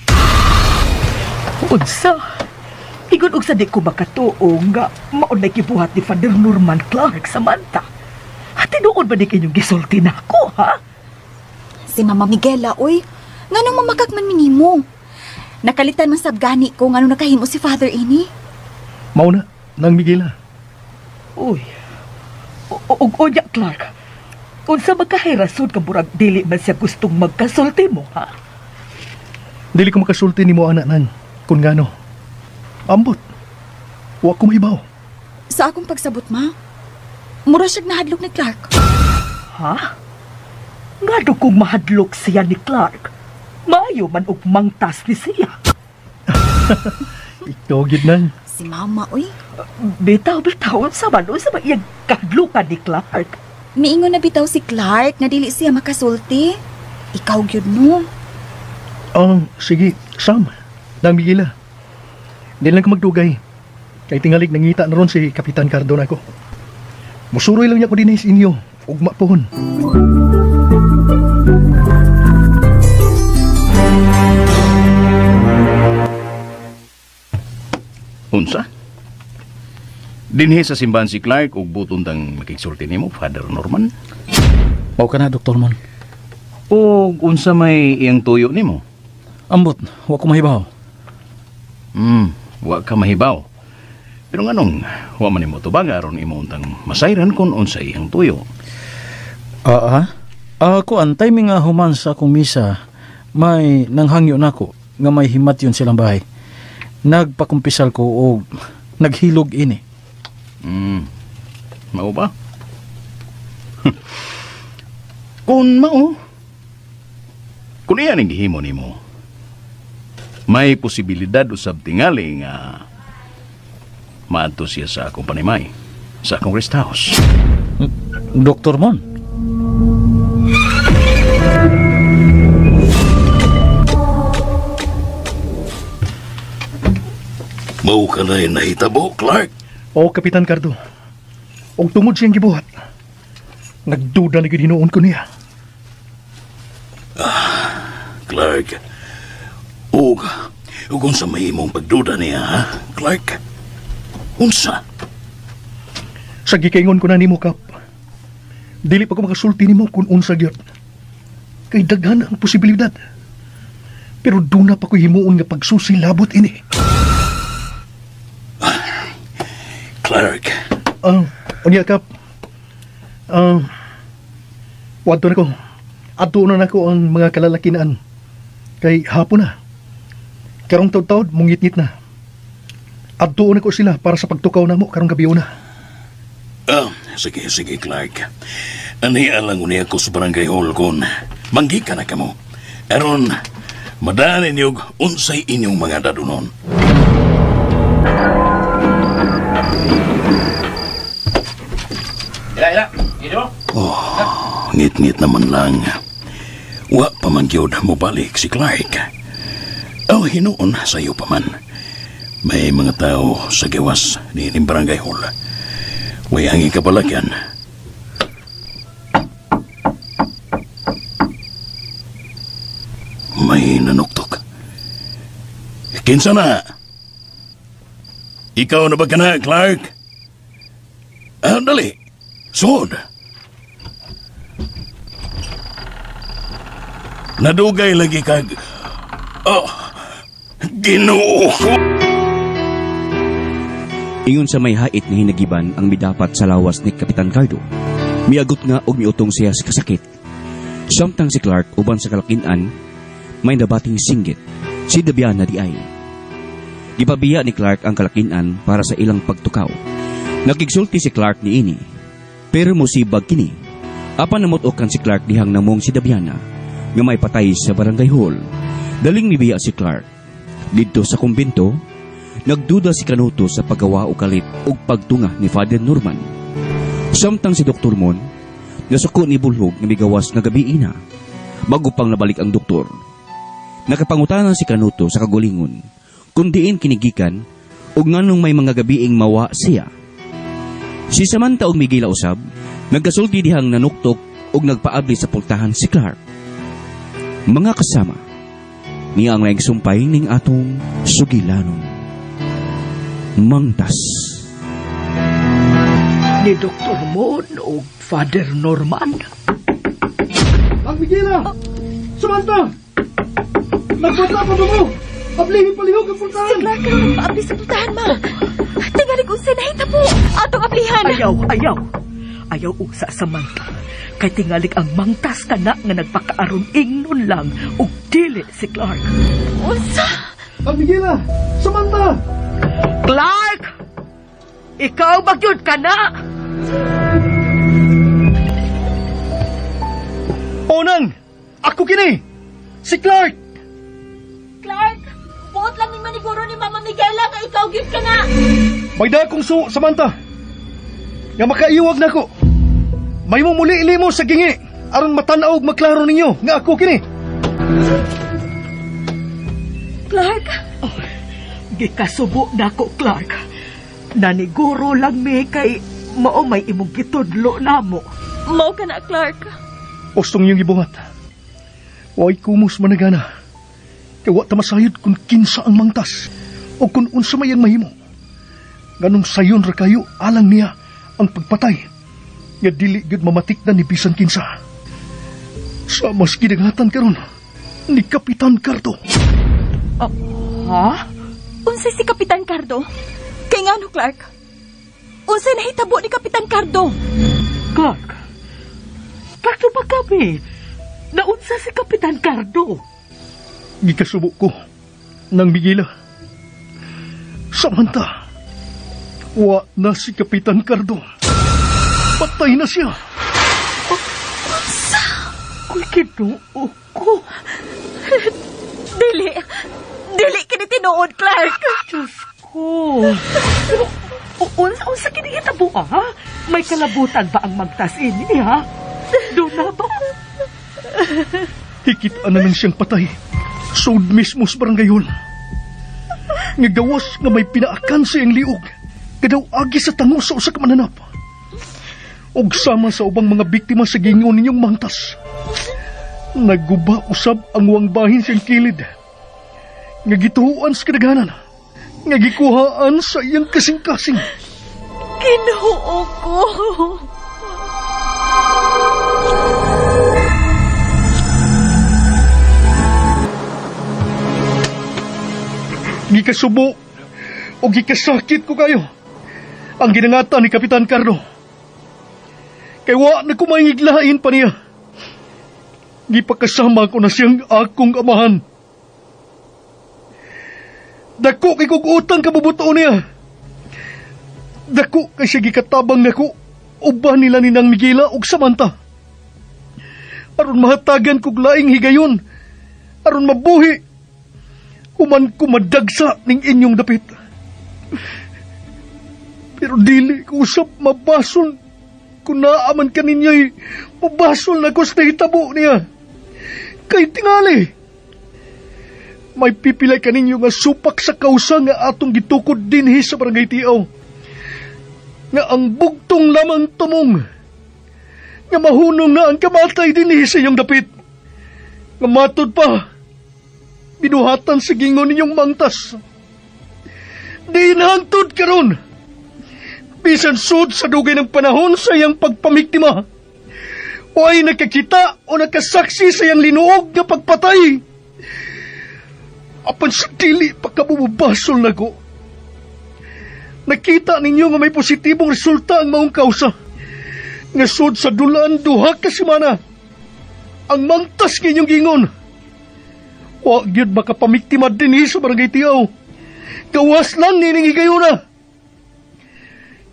Unsa? Ingon og sa di ko makatuo nga mao na gibuhat ni Father Norman Clark, Samantha. Tinuod ba ni kinyong gisulti nako, ha? Si Mama Miguela, oy. Nganong mamakak man minimo? Nakalitan man sab gani ko nganong nakahimo si Father ini. Mao na, nang Miguela. Uy. Og unya, Clark. Unsa magkahay rason ka murag dili man siya gustong magkasulti mo, ha? Dili ko makasulti nimo ana nang kun ngano. Ambot. Wa ko mahibaw. Sa akong pagsabot, ma. Mura siyag nahadlok ni Clark. Ha? Ngano kung mahadlok siya ni Clark? Maayo man og mangtas ni siya. Ikaw gid nang. Si Mama, uy. Bitaw, unsa man iyang kahadlokan ni Clark? Miingon na bitaw si Clark nga dili siya makasulti. Ikaw gyud no. Sige, Sam. Nang Miguela. Di lang ka magdugay. Kay tingalig nangita na ron si Kapitan Cardo nako. Musuroy lang niya ko dinhi sa inyo. Ugma pohon. Unsa? Dinhi sa simbahan si Clark ug buton tang makigsulti nimo, Father Norman. Mao ka na, Dr. Mon. Og unsa may iyang tuyo nimo? Ambot, wa ko mahibaw. Wa ka mahibaw. Pero nganong wa man nimo tubag aron imo untang masayran kon unsa iyang tuyo? Ako ang timing nga human sa akong misa, may nanghangyo nako nga may himat yun silang bahay. Nagpakumpisal ko og naghilog ini. Mao ba? Kung mao, kung iya ning gihimo nimo, may posibilidad usab tingali nga maadto siya sa akong panimay, sa akong rest house. Dr. Mon? Mao ka na nahitabo, Clark. O, Kapitan Cardo. Og tungod siyang gibuhat, nagduda na gyud hinuon ko niya. Clark, og unsa may imong pagduda niya, ha, Clark? Unsa? Sa gikaingon ko na nimo, Kap. Dili pa ko makasulti nimo kung unsa gyud. Kay daghan ang posibilidad. Pero duna pa ko himuon nga pagsusilabot ini. Clark. Unya, Kap. Wadto na ko. Adto na nako ang mga kalalakinaan. Kay hapon na. Karong taud-taud, mungit-ngit na. Adto na ko sila para sa pagtukaw na mo karong gabi na. Sige, Clark. Ani lang unya ko sa barangay hall kon manggi ka na kamo. Aron madaan niyo unsay inyong mga dadunon. Ila. Dito. Oh, ngit-ngit naman lang. Wa pa man gyud mobalik si Clark. Oh, hinuon sayo pa man. May mga tao sa gawas ni barangay hall. Way angin kabalagyan. May nanuktok. Kinsa na? Ikaw na ba ka na, Clark? Dali. Sud. Nadugay lagi kag... Oh, Ginoo ko! Ingon sa may hait nga hinagiban ang midapat sa lawas ni Kapitan Cardo. Miagot nga og miutong siya sa kasakit. Samtang si Clark uban sa kalakinan, may nabating singgit, si Dabiana di ay. Gipabiya ni Clark ang kalakinan para sa ilang pagtukaw. Nakigsulti si Clark niini, pero musibag kini. Apan namut-okan si Clark dihang namong si Dabiana, nga may patay sa barangay hall. Daling mibiya si Clark. Didto sa kumbento, nagduda si Canuto sa paggawa o kalit og pagtunga ni Father Norman. Samtang si Dr. Mon, nasuko ni Bulhog nga migawas nga gabi ina, bago pang nabalik ang doktor. Nakapangutanan si Canuto sa kagulingon, kung diin kinigikan ug nganong may mga gabiing mawa siya. Si Samantha og Miguel usab, nagkasulti dihang nanuktok ug nagpaabli sa pultahan si Clark. Mga kasama, niya ang laing sumpay ning atong sugilanon. Mangtas. Ni Dr. Mon o Father Norman. Ang Miguela! Samantha! Nagbata pa ba mo? Ablihin palihog ang pultahan! Si Clark ang nagpaabli sa pultahan, ma. Tingali kung sa nahitabo. Atong ablihan. Ayaw, ayaw. Ayaw usa, Samantha. Kay tingalik ang mangtas ka na nga nagpakaaron ingnon lang ug dili si Clark. Unsa? Ang Miguela! Samantha! Clark! Ikaw ba gyud ka na? Onang! Ako kini! Si Clark! Clark, buot lang ning maniguro ni Mama Miguela nga ikaw gyud ka na. May dakong suo, Samantha. Nga makaiwag na ko. May mo muli ilimo sa gingi aron matan-aw og maklaro ninyo nga ako kini. Clark, Oh, gikasubo nako, Clark. Naniguro lang mi kay mao may imong gitudlo namo. Mao ka na, Clark. Ustong iyong gibuhat. Way kumos managana. Kay wa ta masayod kung kinsa ang mangtas o kung unsa may ang mahimo. Ganong sayon ra kayo alang niya ang pagpatay. Nga dili gyud mamatik na ni bisan kinsa. Sa mas gidagatan karon ni Kapitan Cardo. Ha? Unsay si Kapitan Cardo? Kay ngano, Clark? Unsay nahitabo ni Kapitan Cardo? Clark? Clark, ba kami? Naunsa si Kapitan Cardo? Gikasubo ko ng Miguela. Samantha, wa na si Kapitan Cardo. Patay na siya. Unsa? Kuy, Ginoo ko. Dili. Dili kini tinuod, Clark. Diyos ko. Pero, unsa kini hitabo, ha? May kalabutan ba ang magtas ini, ha? Doon na ba? Hikit na lang siyang patay. Sud mismo sa barangay hall. Nga gawas nga may pinaakan sa iyang liog. Kadaw agi sa tango sa usa ka mananap. Og sama sa ubang mga biktima sa gingon ninyong mangtas. Naguba usab ang uwang bahin siyang kilid. Nga gituhuan sa kadaghanan. Nga gikuhaan sa iyang kasing-kasing. Ginoo ko. Gikasubo o gikasakit ko kayo ang ginangata ni Kapitan Cardo. Kay wa na kumaingiglain pa niya. Gipakasama ko na siyang akong amahan. Dako kay kog utang kabubuto niya. Dako kay siya gikatabang nako uban nila ni Nang Miguela ug Samantha. Aron mahatagan kog laing higayon, aron mabuhi, human ko madagsa ning inyong dapit. Pero dili ko usap mabasol. Kung naaman ka ninyo'y mabasol na ko sa nahitabo niya. Kay tingali, may pipilay ka ninyo nga supak sa kausa nga atong gitukod dinhi sa barangay Tiaw. Nga ang bugtong lamang tumong, nga mahunong na ang kamatay dinhi sa inyong dapit. Nga matod pa, binuhatan sa gingon ninyong mangtas. Di nahantod karon. Bisan sud sa dugay ng panahon sa iyang pagpamiktima. O ay nakakita o nakasaksi sa iyang linuog nga pagpatay. Apan sa dili pa kabubasol na ko. Nakita ninyo nga may positibong resulta ang maong kausa. Nga sud sa dulaan duha ka semana. Ang mangtas ng inyong gingon. Wa gyud makapamiktima dinhi sa barangay Tiaw. Gawas lang nining higayuna.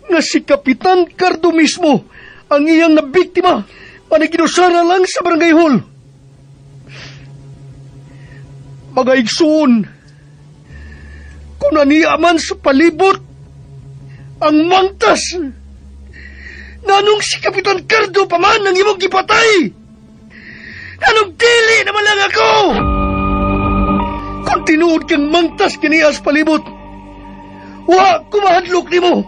Nga si Kapitan Cardo mismo ang iyang nabiktima. Paniginusara lang sa barangay hall. Mga igsoon, kung aniya man sa palibot, ang mangtas, nanong si Kapitan Cardo pa man ang imong gipatay, nanong dili naman lang ako! Kung tinuod kang mangtas kiniya sa palibot, wa kumahadlok nimo.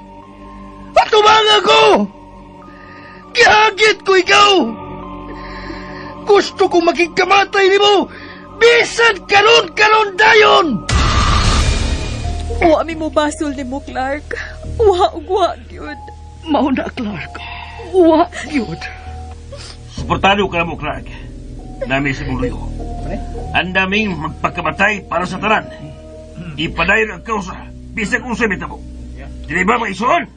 Atumang ako! Gihagit ko ikaw! Gusto kong makikamatay nimo! Bisan karon-karon dayon! Wa mi mo basol nimo, Clark. Wa ug wa gyud. Mao na, Clark. Wa gyud. Suportado ka mo, Clark. Nami sa mong. Ang daming magpakamatay para sa tanan. Ipadayon ang kausa. Bisag unsay mitabo. Dili ba mga isuon?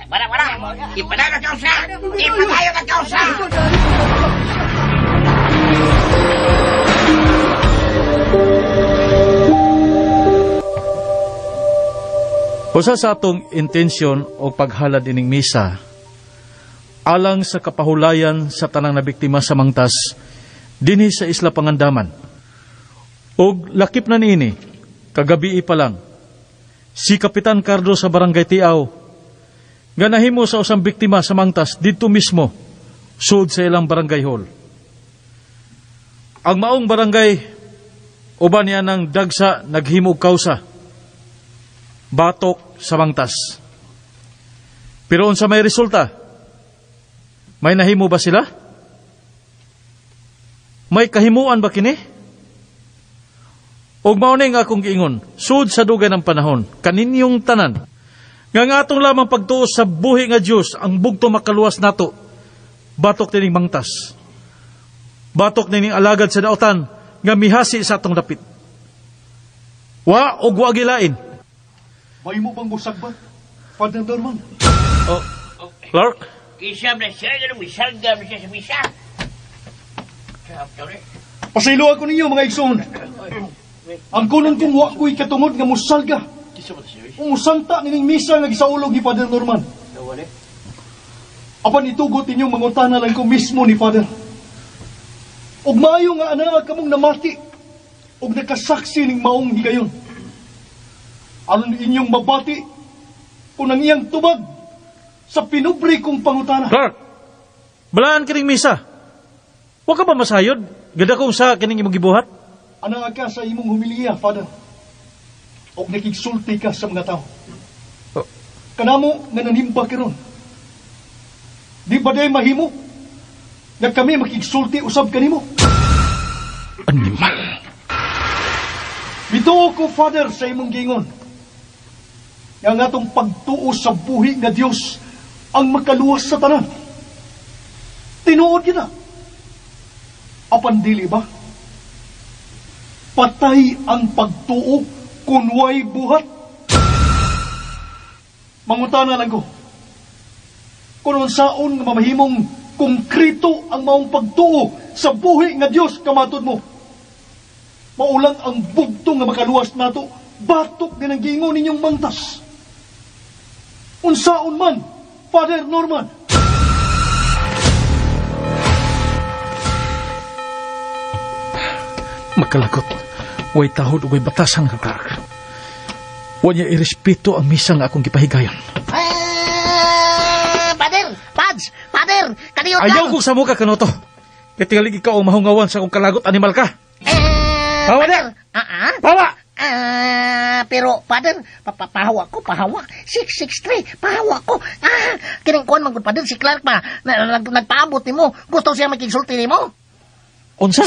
Wala, wala. Ipadayon ang kausa. Ipadayon ang kausa. Usa sa atong intensyon o paghalad ining misa, alang sa kapahulayan sa tanang nabiktima sa mangtas, dinhi sa Isla Pangandaman. Og lakip na niini, kagabi pa lang, si Kapitan Cardo sa Barangay Tiaw, nga nahimo sa usang biktima sa mangtas didto mismo, sud sa ilang barangay hall. Ang maong barangay, uban niya ng dagsa naghimo og kausa, batok sa mangtas. Pero unsa may resulta? May nahimo ba sila? May kahimuan ba kini? Og mao ning akong giingon, sud sa dugay ng panahon, kaninyong tanan, nga ang atong lamang pagtuo sa buhi nga Dios ang bugto makaluwas nato, batok nining mangtas. Batok nining alagad sa daotan nga mihasi sa atong dapit. Wa og wa gilain. May mo bang busag ba, Father Norman? Oh, Clark? Kisam na siya, ganun, misalgam siya sa misa. Pasaylo ako ninyo, mga igsoon. Ang kunon kong wa ko'y katungod nga musalga. Umusanta nining misa nga gisaulog ni Father Norman. Apan itugot ninyong mangutana lang ko mismo ni Father. Ug maayo nga anaa kamong namati ug nakasaksi ning maong higayon. Aron inyong mabati kung ang iyang tubag sa pinubre kong pangutana. Clark, balaan kining misa. Wa ka ba masayod? Gada kong sa kining imong gibuhat? Anaa ka sa imong humiliya, Father. Og nakigsulti ka sa mga tao. Oh. Kanamo nga nanimba karon. Di ba day mahimo nga kami makigsulti usab kanimo? Animal. Bituo ko, Father, sa imong giingon. Nga ang atong pagtuo sa buhi nga Dios ang makaluwas sa tanan. Tinuod kita. Apan dili ba? Patay ang pagtuo kung way buhat. Mangutana lang ko, kung unsaon nga mamahimong konkreto ang maong pagtuo sa buhi nga Dios kamatod mo, maulang ang bugto nga makaluwas nato, batok din ang giingon ninyong mangtas. Unsaon man, Father Norman. Makalagot, way tahod ug way batasan ka, Clark. Wa niya irespeto ang misa nga akong gipahigayon. Father, Pads, Father, kaniyo lang. Ayaw kong samuka kanoto. Kay tingali ikaw ang mahungawan sa akong kalagot, animal ka. Pawa na! Pawa! Pero, Father, pahawa ko, pahawa. 663, pahawa ko. Kining kuan man gud, Father, si Clark pa, nagpaabot nimo. Gusto siya makigsulti nimo? Unsa?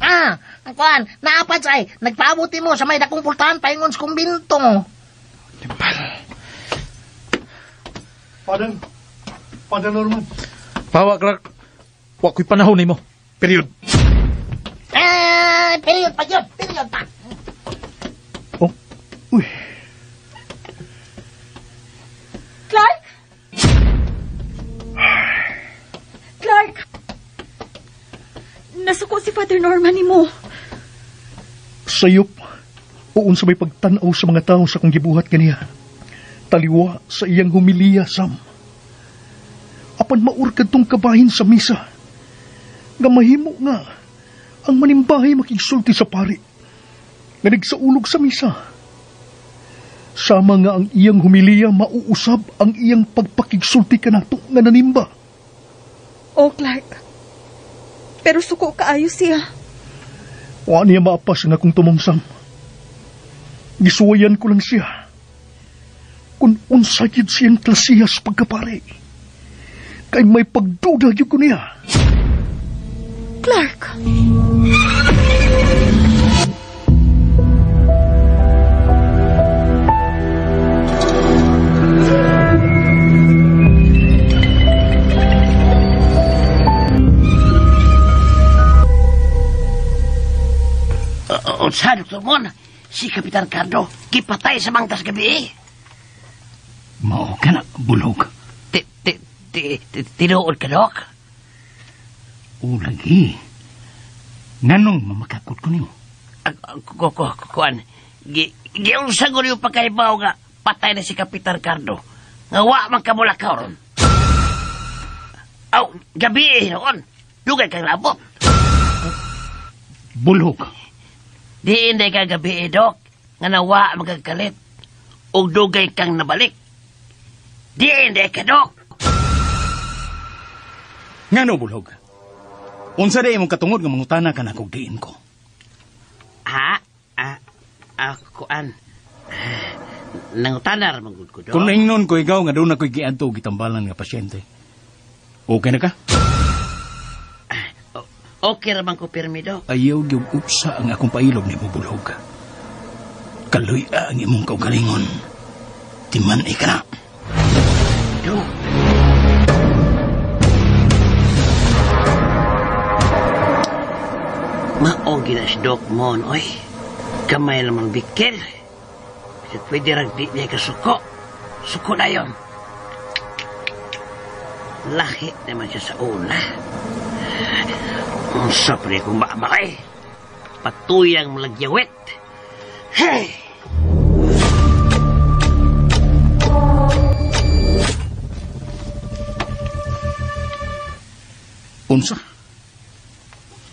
Ang kuan, naapads ay, nagpaabot nimo sa may dakong pultahan paingon sa kumbinto. Timpal. Father, Father Norman. Pawa, Clark. Wa ko'y panahon nimo. Period. Period pa yun, period pa. Oh, uy. Clark? Clark! Nasuko si Father Norman nimo. Sayop, uun sa may pagtanaw sa mga tao sa kong gibuhat kaniya. Taliwa sa iyang humiliya, Sam. Apan maurkad tong kabahin sa misa. Nga mahimo nga, ang manimbahay makigsulti sa pari. Nga nagsaulog sa misa. Sama nga ang iyang humiliya mauusab ang iyang pagpakigsulti kanato nga nanimba. Oh, Clark. Pero suko kaayo siya. Wa niya maapas nga akong tumumsam. Gisuwayan ko lang siya. Kung unsa gyud siyang klasiyas pagkapare. Kay may pagduda gyud ko niya. Clark! Unsa, Dr. Mon? Si Kapitan Cardo, gipatay sa mangtas gabi eh. Mao ka na, bulog. Tinuod ka, Dok? O, lagi. Nganong mamakakot ko niyo? Kuan, giunsa ko niyo pagkaibaw nga patay na si Kapitan Cardo. Nga wa man kamulakaw ron. Aw, gabi eh, noon. Dugay kang labot. Bulog. Di hindi ka gabi eh, Dok. Nga nawa magkakalit. Og dugay kang nabalik. Di hindi ka, Dok. Ngano, bulog? Unsa di imong katungod nga mangutana ka na kog diin ko? Ha? Kuan. Nangutana ra man gud ko, Dok. Kung naingnon ko ikaw nga doon ako'y giadto gitambalan nga pasyente. Okay na ka? Okay ra man ko pirmi, Dok. Ayaw gyud upsa ang akong pailog nimo, bulog. Kaluy-a ang imong kaugalingon. Timan ay ka na. Dok. Maogi na si Doc Mon, oy. Kamay lamang bikil. Kasi pwede rag di niya kasuko. Suko na yun. Lahi naman siya sa una. Unsa pa niya kung maamay. Patuyang malagyawit. Hey! Unsa?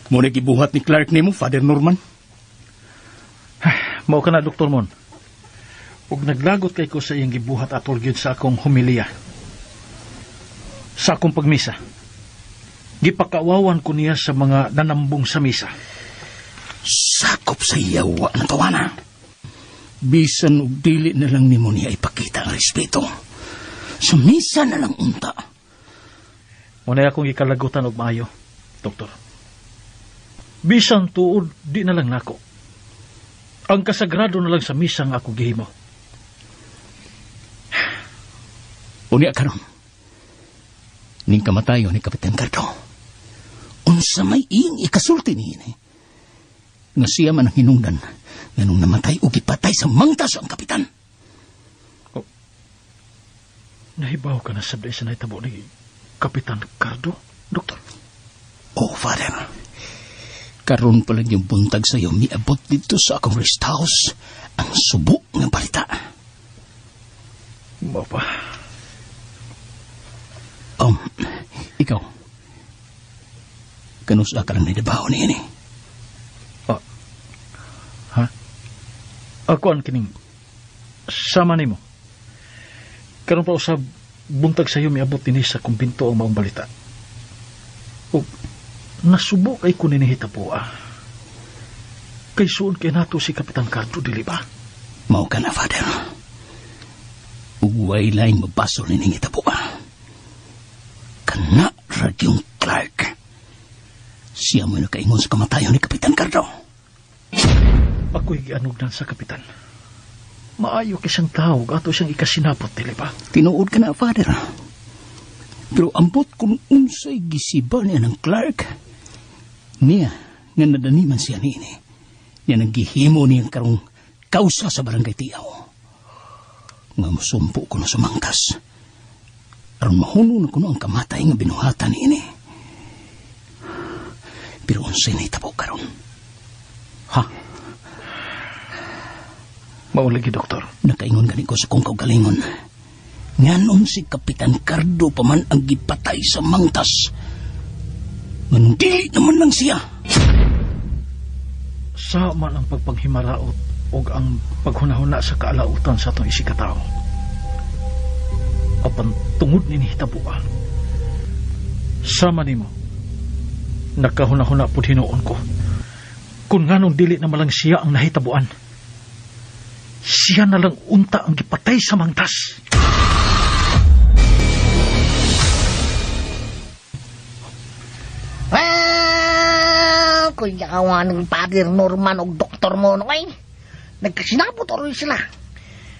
Muna gibuhat ni Clark nimo, Father Norman? Mao ka na, Dr. Mon. Ug naglagot kay ko sa iyang gibuhat atol gyud sa akong humiliya. Sa akong pagmisa. Gipakawawan ko niya sa mga nanambong sa misa. Sakop sa iyawa ng tawana. Bisan og dili na lang nimo niya ipakita ang respeto. Sa misa na lang unta. Muna akong gikalagutan og maayo, Doktor. Bisan tuod, di na lang nako. Ang kasagrado na lang sa misa nga ako gihimo. Unya karon. Ning kamatayon ni Kapitan Cardo. Unsa may iyang ikasulti niini. Nga siya man ang hinungdan nganong namatay o gipatay sa mangtas ang kapitan. Oh, nahibaw ka na sabday sa nahitabo ni Kapitan Cardo, Doktor? Oh, Father. Karon pa lang yung buntag sa'yo, miabot dito sa akong rest house ang subo ng balita. Mao pa. Ikaw. Kanusa ka lang naidabaho niyan eh. Ah, ha? Ako ang kining sama nimo. Karon pa usab buntag sa'yo miabot dinhi sa kumbinto ang maong balita. O, nasubo kay ko ninihitabo ah. Kay suod kay nato si Kapitan Cardo, dili ba? Mao ka na, Father. Ugway laing mabasol ni ningitabo ah. Kana ragyong Clark. Siya mo nakaingon sa kamatayon ni Kapitan Cardo. Ako'y gianugnan sa Kapitan. Maayo kay siyang tawag ato siyang ikasinapot, dili ba? Tinuod ka na, Father. Pero ambot kung unsay gisiba niya ng Clark. Niya, nga nadaniman siya niini. Niya naghihimo niya karong kausa sa barangay Tiaw. Nga musumpo ko na sumangkas. Aron mahuno na kuno ang kamatay nga binuhatan niini. Pero unsay nahitabo karon? Ha? Maulagi, Doktor. Nakaingon gani ko sa kong kaugalingon. Nganon si Kapitan Cardo pa man ang gipatay sa mangtas. Nganong dili naman lang siya. Sama ang pagpanghimaraot og ang paghunahuna sa kaalautan sa atong isikatao. Apan tungod ni hitabuan, sama nimo, nakahuna-huna pud hinuon ko kung nganong dili na malang siya ang nahitabuan. Siya na lang unta ang gipatay sa mangtas. Ah, kuyawa ng Father Norman og Doktor Mono ay. Nagkasinabot oroy sila.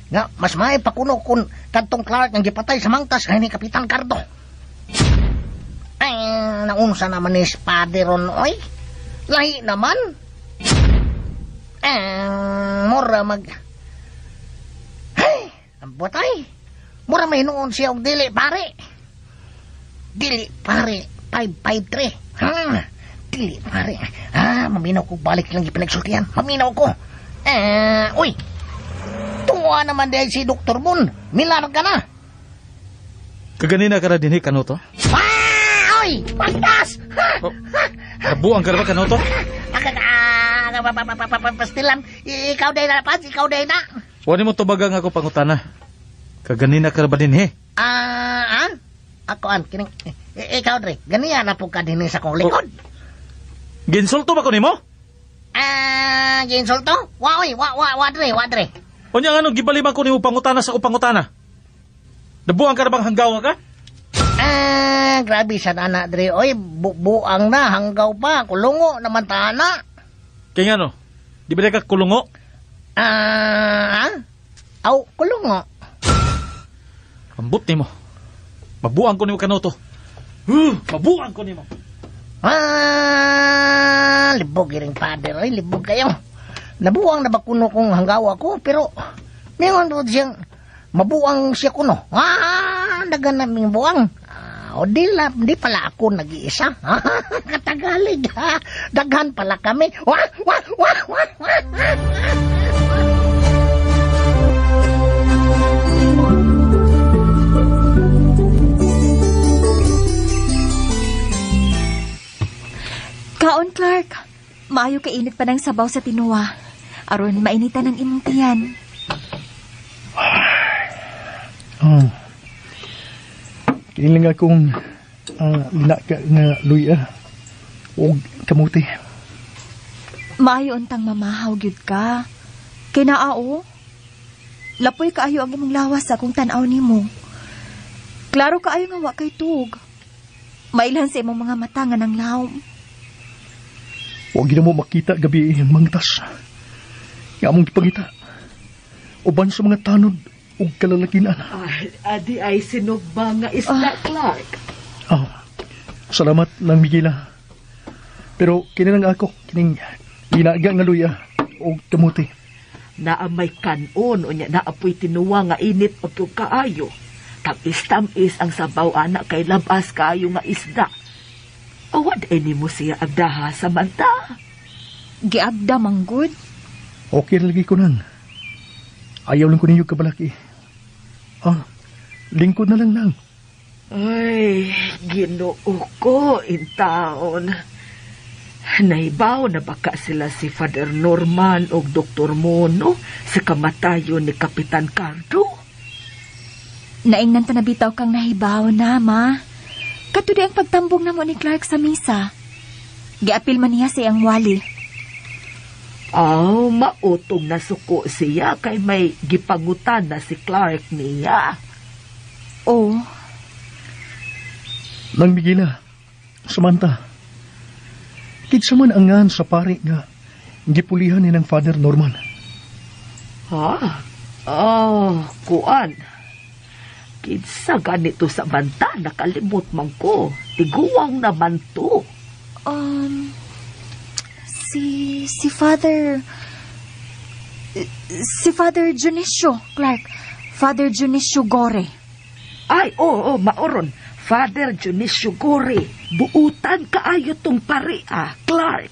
Nga, mas may pakuno kung kadtong Clark ang gipatay sa mangtas kay ni Kapitan Cardo. Ay, naunsa naman ni Father ron, oy. Lahi naman. Eh, mura mag... Hey, ang butay. Mura may noon siya og dili, pare. Dili, pare. 553. Ha? Dili, pare. Ha, maminaw ko. Balik lang ipinagsultihan. Maminaw ko. Eh, uy. Tunga naman dahil si Dr. Moon. Milar ka na. Kaganina ka na din, Kanoto? Ah, oy! Pagtas! Oh, nabuang ka na ba, Kanoto? Pastilan. Ikaw day na, Pads. Ikaw day na. Wala mo tubagang ako pangutana. Kaganina ka na ba din, he? Ah, ah? Ako, an, kining, ikaw, Dre. Ganiya na po ka din sa kong likod. Oh. Ginsulto ba ko nimo? Ah, ginsulto? Wa, oy, wa, wa, wa, Dre, wa, Dre. Unya nga nung gibaliman ko nimo pangutana sa akong pangutana. Nabuang ka na bang hanggawa ka? Ah, grabe sa nana, Dre. Oy, buang na, hanggaw pa. Kulungo naman ta na. Kaya nga no, di ba ka kulungo? Ah, ah? Aw, kulungo. Ambot nimo. Mabuang ko nimo Kanoto. Mabuang ko nimo. Ah, libog iring Father. Oy, libog kayo. Nabuang na ba kuno kong hanggawa ko, pero mingon po siyang mabuang siya kuno. Ah, dagan naming buang. Ah, o di, la, di pala ako nag-iisa. Katagalig, ha? Daghan pala kami. Wah, wah, wah, wah, wah. Kaon, Clark. Maayo kainit pa ng sabaw sa tinuwa. Aron mainitan ang imong tiyan. Oh. Kini lang akong linaka nga luya og kamuti. Maayo untang mamahaw gyud ka. Kay naa o. Lapoy kaayo ang imong lawas sa akong tan-aw nimo. Klaro kaayo nga wa kay tug. Mailhan sa imong mga mata nga nang lawom. Wa gyud mo makita gabi ang mangtas. Nga among gipangita. Uban sa mga tanod ug kalalakinan. Ay, adi ay sinugba nga isda, Clark. Oh, salamat lang, Miguela. Pero kini lang ako, kining linaga nga luya og kamuti. Naa may kanon, unya naapoy tinuwa nga init og kaayo. Tamis-tamis ang sabaw ana kay labas kaayo nga isda. Awad ay nimo siya agdaha sa manta. Giagda manggod. Okay lagi ko nang. Ayaw lang ko ninyo kabalaki. Ah, lingkod na lang lang. Ay, Ginoo ko, intaon. Naibaw na baka sila si Father Norman o Dr. Mono sa kamatayon ni Kapitan Cardo? Naingnan ta na bitaw kang nahibaw na, ma. Katudi ang pagtambong namo ni Clark sa misa. Giapil man niya sa iyang wali. Aw, mautong na suko siya kay may gipangutan na si Clark niya. Oo. Lang Miguela, Samantha, kinsa man angan sa pare nga gipulihan ni ng Father Norman. Ha? Oh, kuan. Kinsa ganito sa banta, nakalimot man ko. Tiguang naman to. Si Father... Si Father Dionisio, Clark. Father Dionisio Gore. Ay, oo, maoron. Father Dionisio Gore. Buutan kaayo tong pare, ah, Clark.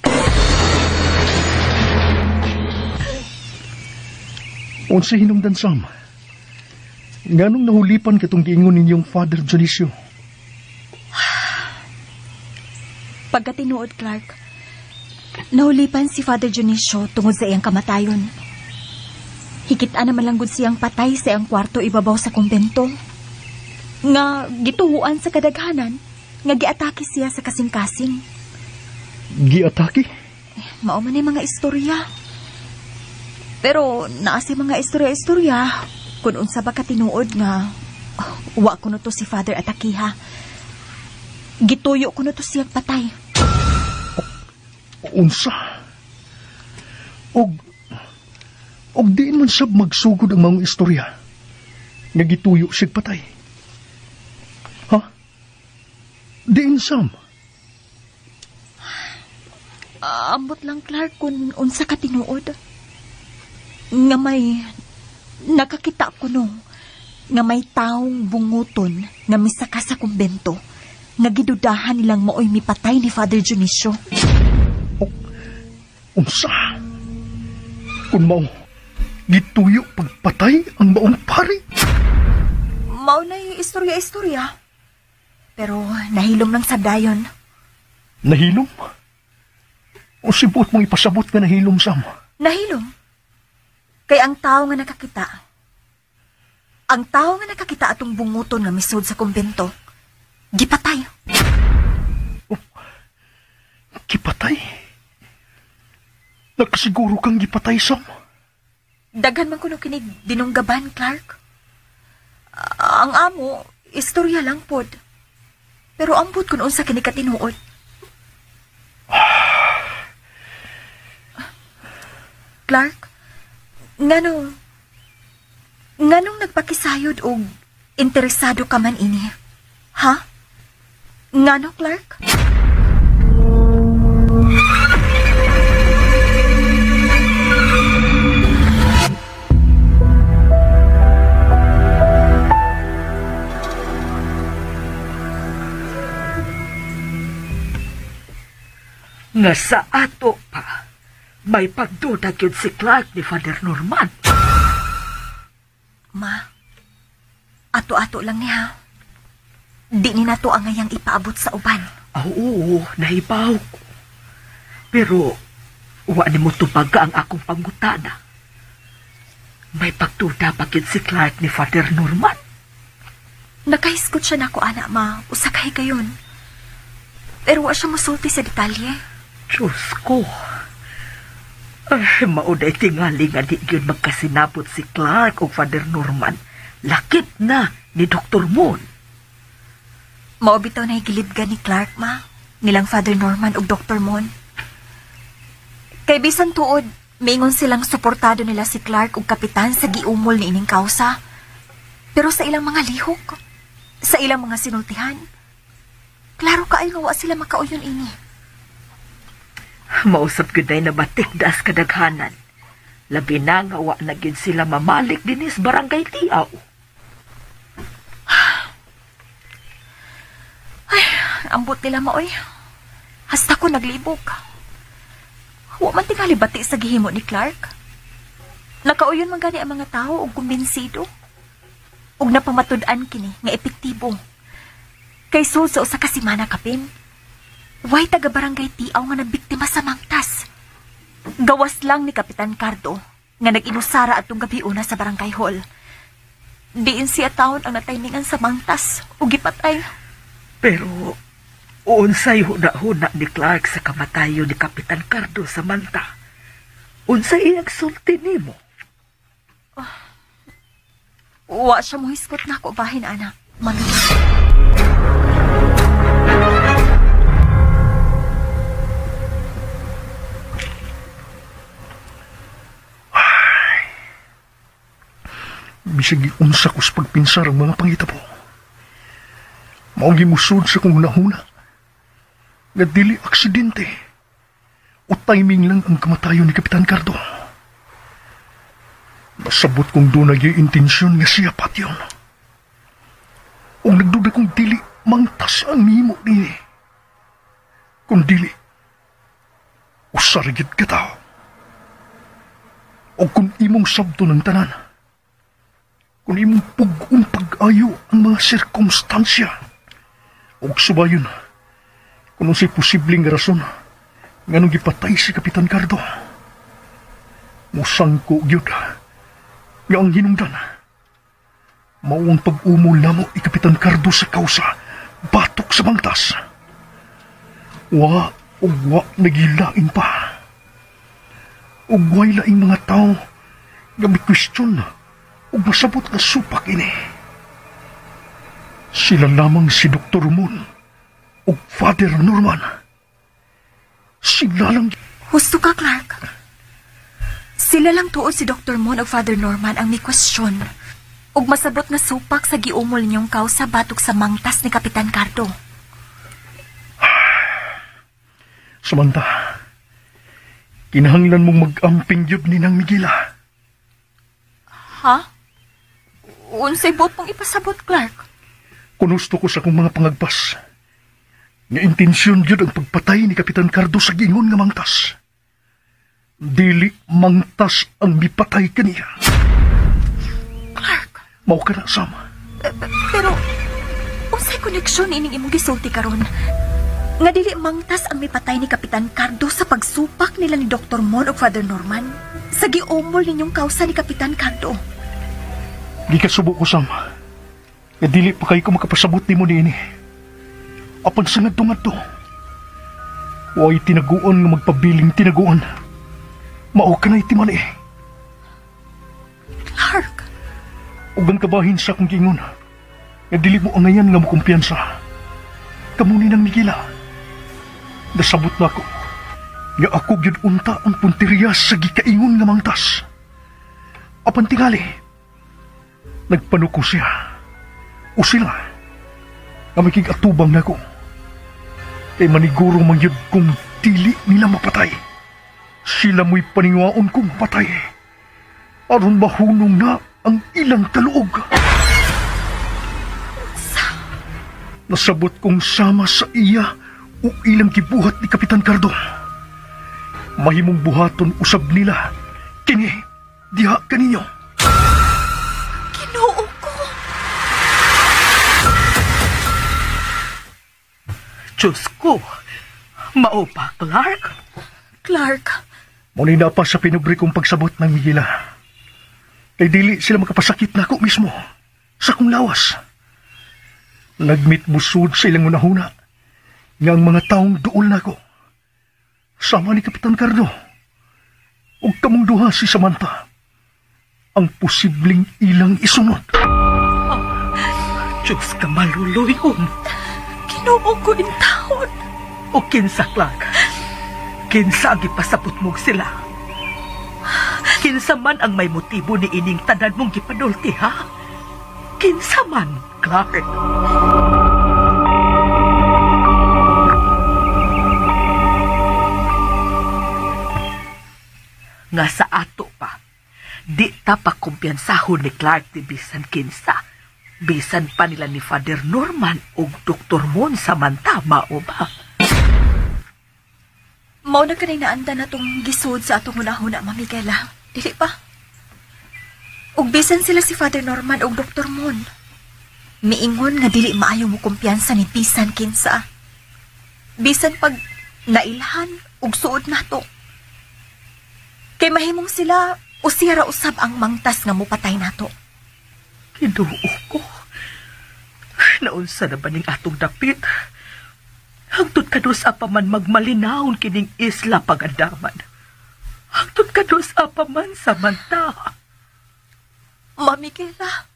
Unsa hinungdan, Sam? Nganong nahulipan katong giingon ninyong Father Dionisio? Pagkatinuod, Clark, Nahulipan si Father Dionisio tungod sa iyang kamatayon. Higit-an naman lang gud siyang patay sa iyang kwarto ibabaw sa kumbento. Nga gituhuan sa kadaghanan, nga giatake siya sa kasing-kasing. Giatake? Mao man ay mga istorya. Pero naa si mga istorya-istorya kung unsa ba katinuod nga wa kuno to si Father atakiha. Gituyo kuno to siyang patay. Unsa? Og diin man sab magsugod ang mga istorya nga gituyo siyang patay. Ha? Diin sam? Ambot lang, Clark, kung unsa ka tinuod. Nga may nakakita ko no, nga may taong bunguton nga misaka sa kumbento, nga gidudahan nilang maoy mipatay ni Father Dionisio. Oh, unsa? Kung mao, gituyo pagpatay ang maong pari? Mao na yung istorya-istorya. Pero nahilom lang sa dayon. Nahilom? O sibot mong ipasabot nga nahilom, Sam? Nahilom? Kay ang tao nga nakakita. Ang tao nga nakakita atong bunguton nga misud sa kumbento, gipatay. Oh, gipatay? Nakasiguro kang gipatay, Sam? Daghan man kuno kinig dinunggaban, Clark. Ang amo, istorya lang pod. Pero ambot kun unsa kini katinuod. Clark, nganong nagpakisayod og interesado ka man ini? Ha? Ngano, Clark? Nga sa ato pa, may pagduda gyud si Clark ni Father Norman. Ma, ato-ato lang niya. Di ni nato ang ngayang ipaabot sa uban. Oo, nahibaw ko. Pero, wa ni mo tubaga ang akong pangutana. May pagduda pa gyud si Clark ni Father Norman. Nakahiskot siya nako, ana, ma. Usa ka higayon. Pero wa siya musulti sa detalye. Diyos ko. Ay, mauday tingali nga di yun magkasinabot si Clark o Father Norman. Lakip na ni Dr. Moon. Mao bitaw na gilibgan ni Clark, ma. Nilang Father Norman o Dr. Moon. Kay bisan tuod, maingon silang suportado nila si Clark o kapitan sa giumol ni ining kausa. Pero sa ilang mga lihok, sa ilang mga sinultihan, klaro kaayo nga wa sila makauyon ini. Mausap gyud ay nabatik das kadaghanan. Labi na nga wa na gyud sila mamalik dinis barangay Tiaw. Ay, ambot nila maoy. Hasta ko naglibog. Wa man tingali bati sa gihimo ni Clark. Nakauyon man gani ang mga tao og kumbinsido. Og napamatud-an kini nga epektibo. Kay sul sa usa ka semana kapin. Way taga barangay Tiaw nga nabiktima sa mangtas. Gawas lang ni Kapitan Cardo nga nag-inusara atong gabi una sa barangay hall. Diin siya taon ang nataymingan sa mangtas ug gipatay. Pero unsay huna-huna ni Clark sa kamatayon ni Kapitan Cardo sa manta? Unsay iyang sulti nimo? Wa siya mohiskot nako bahin, ana. Mami. Bisag giunsa ko sa pagpinsar ang mga pangitabo. Mao gimusod sa kong hunahuna nga dili aksidente o timing lang ang kamatayon ni Kapitan Cardo. Nasabot kong doon naging intensyon nga siya patyon. O nagduda kong dili mangtas ang mimo niya. Kung dili, usarigit ka tao. O kung imong sabto ng tanan, kung imong pug-on pag-ayo ang mga sirkumstansya, o subayon, kung unsay posibleng rason, Nganong gipatay si Kapitan Cardo. Musangko gyud nga ang hinungdan. Mao ang pag-umol namo ni Kapitan Cardo sa kausa batok sa mangtas. Wa ug wa nagilain pa. Ug way laing mga tao nga mi-question ug masabot nga supak ini. Sila lamang si Dr. Moon ug Father Norman. Sila lang. Husto ka, Clark. Sila lang tuod si Dr. Moon ug Father Norman ang mi-question ug masabot nga supak sa giumol niyong kausa batok sa mangtas ni Kapitan Cardo. Samantha, kinahanglan mong mag-amping gyud ni Nang Miguela. Ha? Unsay buot mong ipasabot, Clark? Kunusto ko sa akong mga pangagpas. Nga intensyon gyud ang pagpatay ni Kapitan Cardo sa giingon nga mangtas. Dili mangtas ang mipatay kaniya. Clark. Mao ka na, Sam. Pero, unsay koneksyon ining imong gisulti karon? Nga dili mangtas ang mipatay ni Kapitan Cardo sa pagsupak nila ni Dr. Mon o Father Norman sa giumol ninyong kausa ni Kapitan Cardo. Gikasubo ko, Sam. Nga dili pa kayo ko makapasabot nimo niini. Apan sa ngadto-ngadto, way tinaguan nga magpabiling tinaguan. Mao ka na'y timani. Clark! Ug ang kabahin sa akong giingon, nga dili mo angayan nga mokumpiyansa. Kamo ni nang Miguela. Nasabot na ako nga ako gyud unta ang punteriya sa gikaingon nga mangtas. Apan tingali, nagpanuko siya. O sila, nga makig-atubang nako. Kay maniguro man gyud kung dili nila mapatay. Sila mo'y paninguaon kong patay. Aron mahunong na ang ilang kaluog. Nasabot kong sama sa iya o ilang gibuhat ni Kapitan Cardo. Mahimong buhaton usab nila. Kini, diha kaninyo. Ginoo ko. Diyos ko, mao pa, Clark? Clark. Muna na pa sa pinubri kong pagsabot ng Miguela. Kay dili sila makapasakit na ako mismo sa akong lawas. Nagmit busod sa ilang unahuna nga ang mga taong duol na ako. Sama ni Kapitan Cardo ug kamong duha si Samantha ang posibleng ilang isunod. Oh, Diyos ka maluloyon. Ginoo ko intawon. O kinsa, Clark? Kinsa ang gipasabot mong sila? Kinsa man ang may motibo ni ining tanan mong gipadulti, ha? Kinsa man, Clark? Nga sa ato pa, di ta pakumpiyansahon ni Clark ni bisan kinsa. Bisan pa nila ni Father Norman o Dr. Mon Samantha, mao ba? Mao na kanay naanda na tong gisod sa atong hunahuna, Ma'am Miguela. Dili pa. Ug bisan sila si Father Norman o Dr. Mon. Miingon nga dili maayo mo kumpiyansa ni bisan kinsa. Bisan pag nailhan ug suod nato. Kay mahimong sila o siya ra usab ang mangtas nga mupatay nato. Kinuo ko. Naunsa na ba ning atong dapit? Hangtod kanus-a pa man magmalinawon kining isla pagandaman. Hangtod kanus-a pa man Samantha. Ma'am Miguela.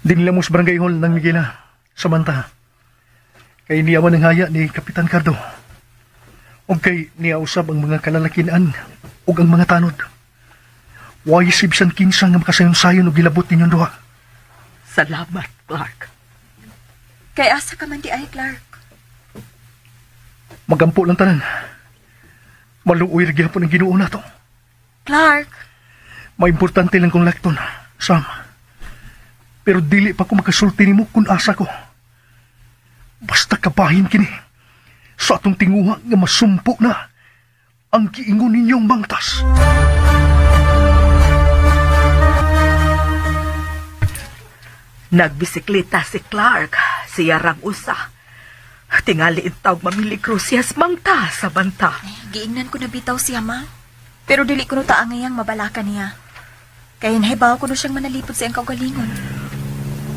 Dinila mo sa barangay hall ng Miguela, Samantha. Kay niyawan ang haya ni Kapitan Cardo. O kay niya usab ang mga kalalakian ug ang mga tanod. Way sibsan kinsa nga makasayon-sayon og gilabot ninyong duha. Salamat, Clark. Kay asa ka man di ay, Clark? Magampo lang tanan. Maluoy ra gihapon ang Ginoo nato. Clark. Maimportante lang kong lakton, Sam. Pero dili pa ko makasulti nimo kung asa ko. Basta kabahin kini sa atong tinguha nga masumpo na ang giingon ninyong mangtas. Nagbisikleta si Clark, siya rang usa. Tingali intawg mamiligro siya mangta sa banta. Giingnan ko na bitaw siya, ma. Pero dili ko no taangayang mabalaka niya. Kaya nahibaw ko no siyang manalipod sa iyang kaugalingon.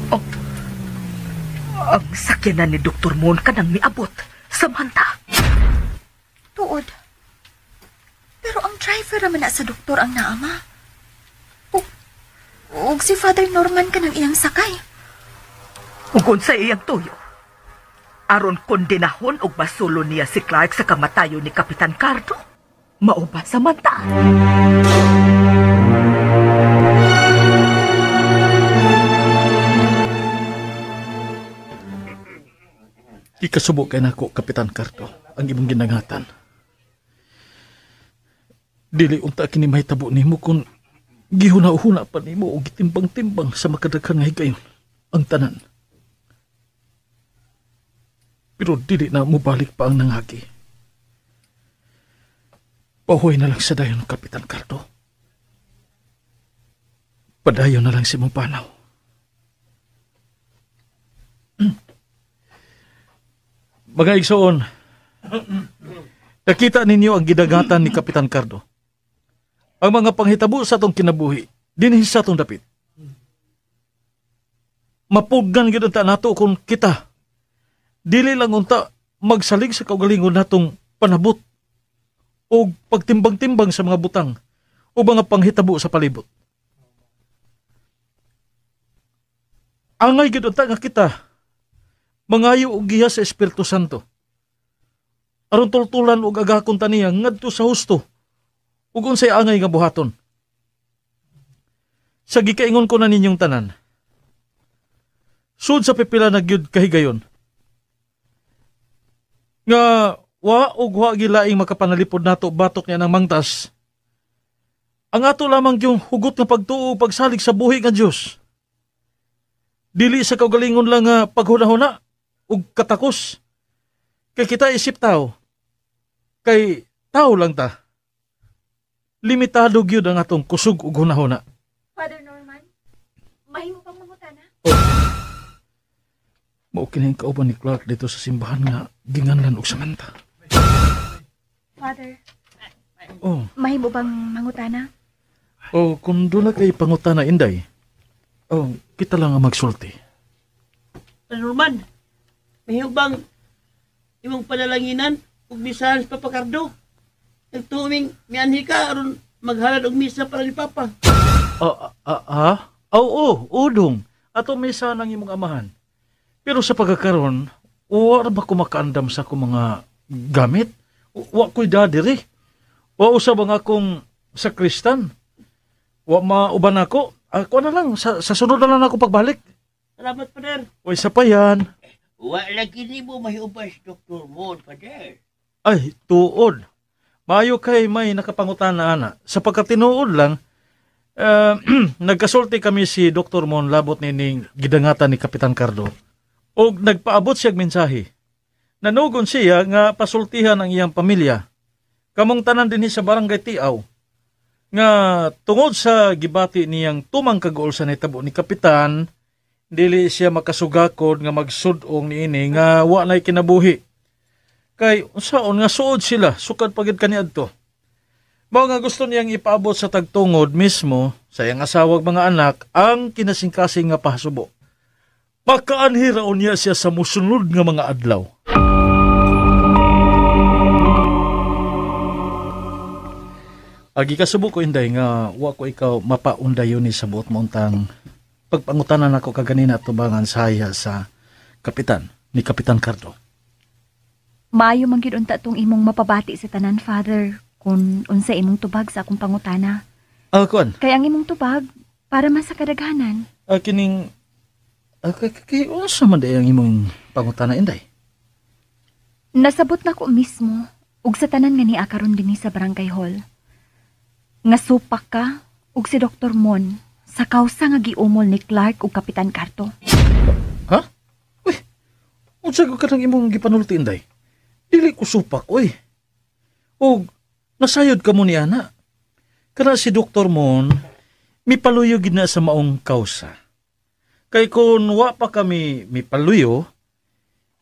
Oh, ang sakyanan ni Dr. Moon kanang miabot sa manta. Tuod. Pero ang driver raman na sa doktor ang naama. Og si Father Norman kanang iyang sakay. Ug unsa iyang tuyo? Aron kondenahon og basulo niya si Clark sa kamatayon ni Kapitan Cardo. Mao ba sa manta? Ikasubo kay nako, Kapitan Cardo, ang imong ginangatan. Dili unta kini mahitabo nimo kung gihuna-huna pa nimo o gitimbang-timbang sa makadaghan nga higayon ang tanan. Pero dili na mubalik pa ang nangagi. Pahuway na lang sa dayon, Kapitan Cardo. Padayon na lang si mong panaw. Mga igsoon, nakita ninyo ang gidagatan ni Kapitan Cardo. Ang mga panghitabo sa atong kinabuhi, dinhi sa atong dapit. Mapugnan gyud unta nato kung kita dili lang unta magsalig sa kaugalingon natong panabot o pagtimbang-timbang sa mga butang o mga panghitabo sa palibot. Angay gyud unta nga kita mangayo og giya sa Espiritu Santo aron tultulan og agakon ta niya ngadto sa husto ug unsay angay nga buhaton. Sa gikaingon ko na ninyong tanan, sud sa pipila na gyud kahigayon nga wa og wa gilaing makapanalipod nato batok niya ng mangtas. Ang ato lamang yung hugot nga pagtuo pagsalig sa buhi nga Dios. Dili sa kaugalingon lang nga paghuna-huna ug katakos. Kay kita isip tao, kay tao lang ta. Limitado gyud ang atong kusog ug hunahuna. Father Norman, mahimo pang mangutana? Oh. Mao kini ang kauban ni Clark dito sa simbahan nga ginganlan og Samantha. Father. Oh. Mahimo bang mangutana? Oh, kung doon na kay pangutana, Inday. Oh, kita lang ang magsulti. Norman, mahimo bang imong panalanginan ug misahan sa Papa Cardo? Nagtuuming mianhi ka aron maghalad og misa para ni Papa. Oo, udong. Ato misa ng imong amahan. Pero sa pagkakaroon, wa ra ba ko makaandam sa akong mga gamit? Wa ko'y dadiri. Wa usab ang akong sakristan. Wa mauban ako. Ako na lang, sa sunod na lang ako pagbalik. Salamat, Pader. Uy, sa pa yan. Wa lagi nimo mahiuban si Dr. Moon, Pader. Ay, tuod. Maayo kay may nakapangutana, ana. Sa pagkatinuod lang, nagkasulti kami si Dr. Moon labot nining gidangatan ni Kapitan Cardo. Og nagpaabot siya mensahe. Nanugon siya nga pasultihan ang iyang pamilya. Kamong tanan dinhi sa barangay Tiaw nga tungod sa gibati niyang tumang kaguol sa nahitabo ni Kapitan, dili siya makasugakod nga magsud-ong niini nga wa nay kinabuhi. Kay unsaon nga suod sila sukad pagid kaniadto. Mao nga gusto niyang ipaabot sa tagtungod mismo sa iyang asawag mga anak ang kinasingkasing nga pahasubo. Makaanhi raon niya siya sa musunod nga mga adlaw. Agi kasubo ko, Inday, nga wa ko ikaw mapaundayon ni sa buot mo untang pagpangutanan ako kaganina tubangan saya sa kapitan, ni Kapitan Cardo. Maayo man gyud unta tong imong mapabati sa tanan, Father, kung unsa imong tubag sa akong pangutana. Kuan. Kay ang imong tubag para man sa kadaghanan. Kining kay unsa man day ang imong pangutana, Inday? Nasabot na ko mismo ug sa tanan nga niya karon dinhi sa Barangay Hall. Nga supak ka ug si Dr. Mon sa kausa nga giumol ni Clark ug Kapitan Cardo. Ha? Uy, unsa ko kanang imong gipanulti, Inday? Dili ko supak, uy. Og nasayod ka mo ni ana. Kana si Dr. Mon, mipaluyog gid na sa maong kausa. Kay kung wa pa kami mipaluyo,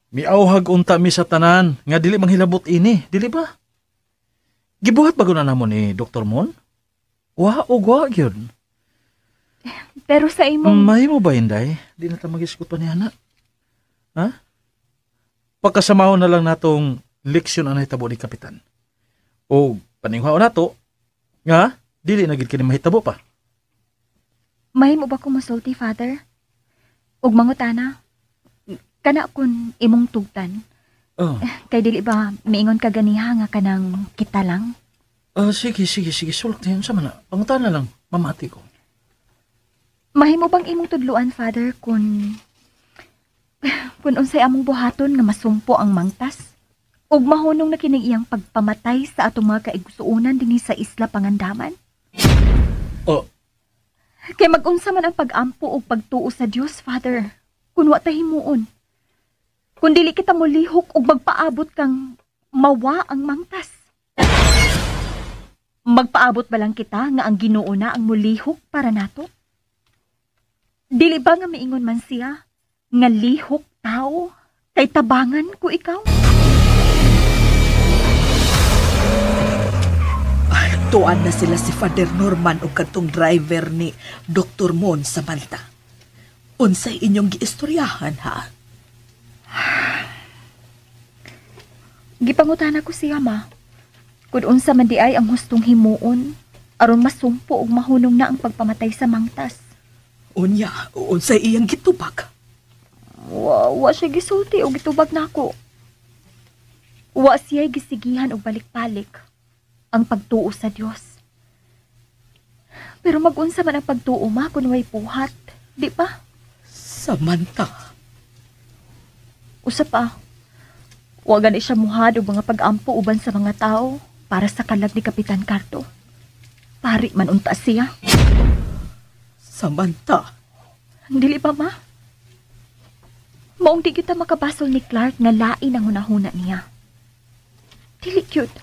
miauhag unta mi sa tanan nga dili manghilabot ini, dili ba? Gibuhat ba guna namo ni Dr. Mon? Wa og wa gyud. Pero sa imong... Mahimo ba, Inday? Di na ta mag-iskot pa ni ana. Ha? Pagkasamahon na lang natong leksyon ang nahitabo ni Kapitan. O paninghaon nato nga dili na gid kini mahitabo pa. Mahimo ba ko mosulti, Father? Ug mangutana, kana kun imong tugtan. Oh. Kay dili ba miingon ka ganiha nga kanang kita lang? Sige. Sulok niyan sa mana. Pangutana lang, mamati ko. Mahimo bang imong tudluan, Father, kun unsay among buhaton nga masumpo ang mangtas? Ug mahunong na kining iyang pagpamatay sa atong mga kaigsuonan dinhi sa Isla Pangandaman? Oh. Kay mag-unsa man ang pag-ampo ug pagtuo sa Dios, Father, kun wa ta himuon. Kun dili kita molihok ug magpaabot kang mawa ang mangtas. Magpaabot ba lang kita nga ang Ginoo na ang molihok para nato? Dili ba nga miingon man siya nga lihok tao kay tabangan ko ikaw? Tuan na sila si Father Norman o katong driver ni Dr. Mon Samantha. Unsay inyong giistoryahan, ha? Gipangutana ko siya, ma. Kung unsa man di ay ang hustong himuon, aron masumpo og mahunong na ang pagpamatay sa mangtas. Unya, unsay iyang gitubag? Wa siya gisulti o gitubag nako. Wa siya gisigihan og balik-balik ang pagtuo sa Dios. Pero mag-unsa man ang pagtuo, ma, kung way buhat, di ba? Samantha. Usa pa, wa gani siya muhad og mga pag-ampo uban sa mga tao para sa kalag ni Kapitan Cardo. Pari man unta siya. Samantha. Dili ba, ma? Maong di kita makabasol ni Clark nga lain ang hunahuna niya. Dili cute.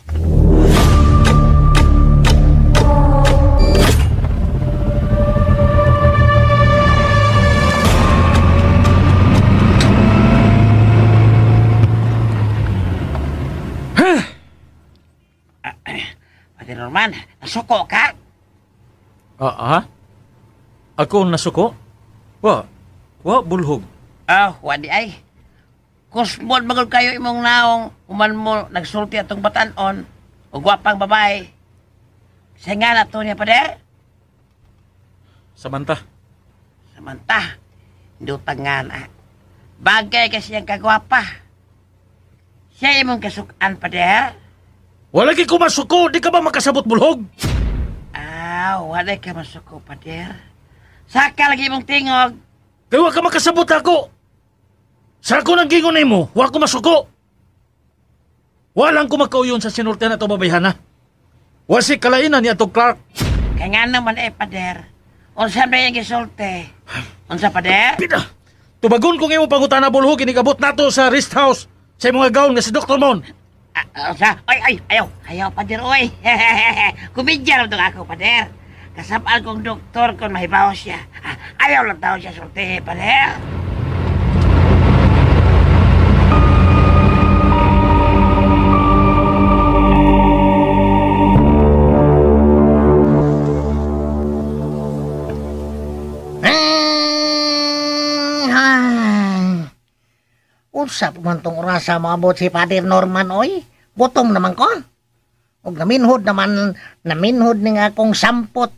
Pati Norman, nasuko ka? Ako nasuko? Wa bulhog. Wa di ay. Kusmod magod kayo imong naong human mo nagsulti atong batan-on o gwapang babae. Sa nga na to niya, pader? Samantha. Samantha? Indutang nga na. Bagay kasi ang kagwapa. Siya imong kasukan, pader? Wala kay kumasuko, di ka ba makasabot bulhog? Wala ka masuko, pader. Saka lagi imong tingog. Kaya wa ka makasabot ako. Sa ako nang gingon nimo, wa ko masuko. Walang ko makauyon sa sinultian ato babayhana. Wasi kalainan ni ato Clark. Kaya nga naman pader. Unsa man yung gisulti? Unsa, pader? Pita! Tubagon kong imong pangutana bulhog, inigabot nato sa rest house sa imong gown nga si Dr. Mon. Unsa? Ay, ayaw. Ayaw, pader, oy. Kumidya lang ako, pader. Kasabaan kong doktor kung mahibaw siya. Ayaw lang tao siya sultihi, pader. Usap man tong orasa maabot si Father Norman, oy. Gutom naman ko. Og naminhod naman, naminhod ning akong sampot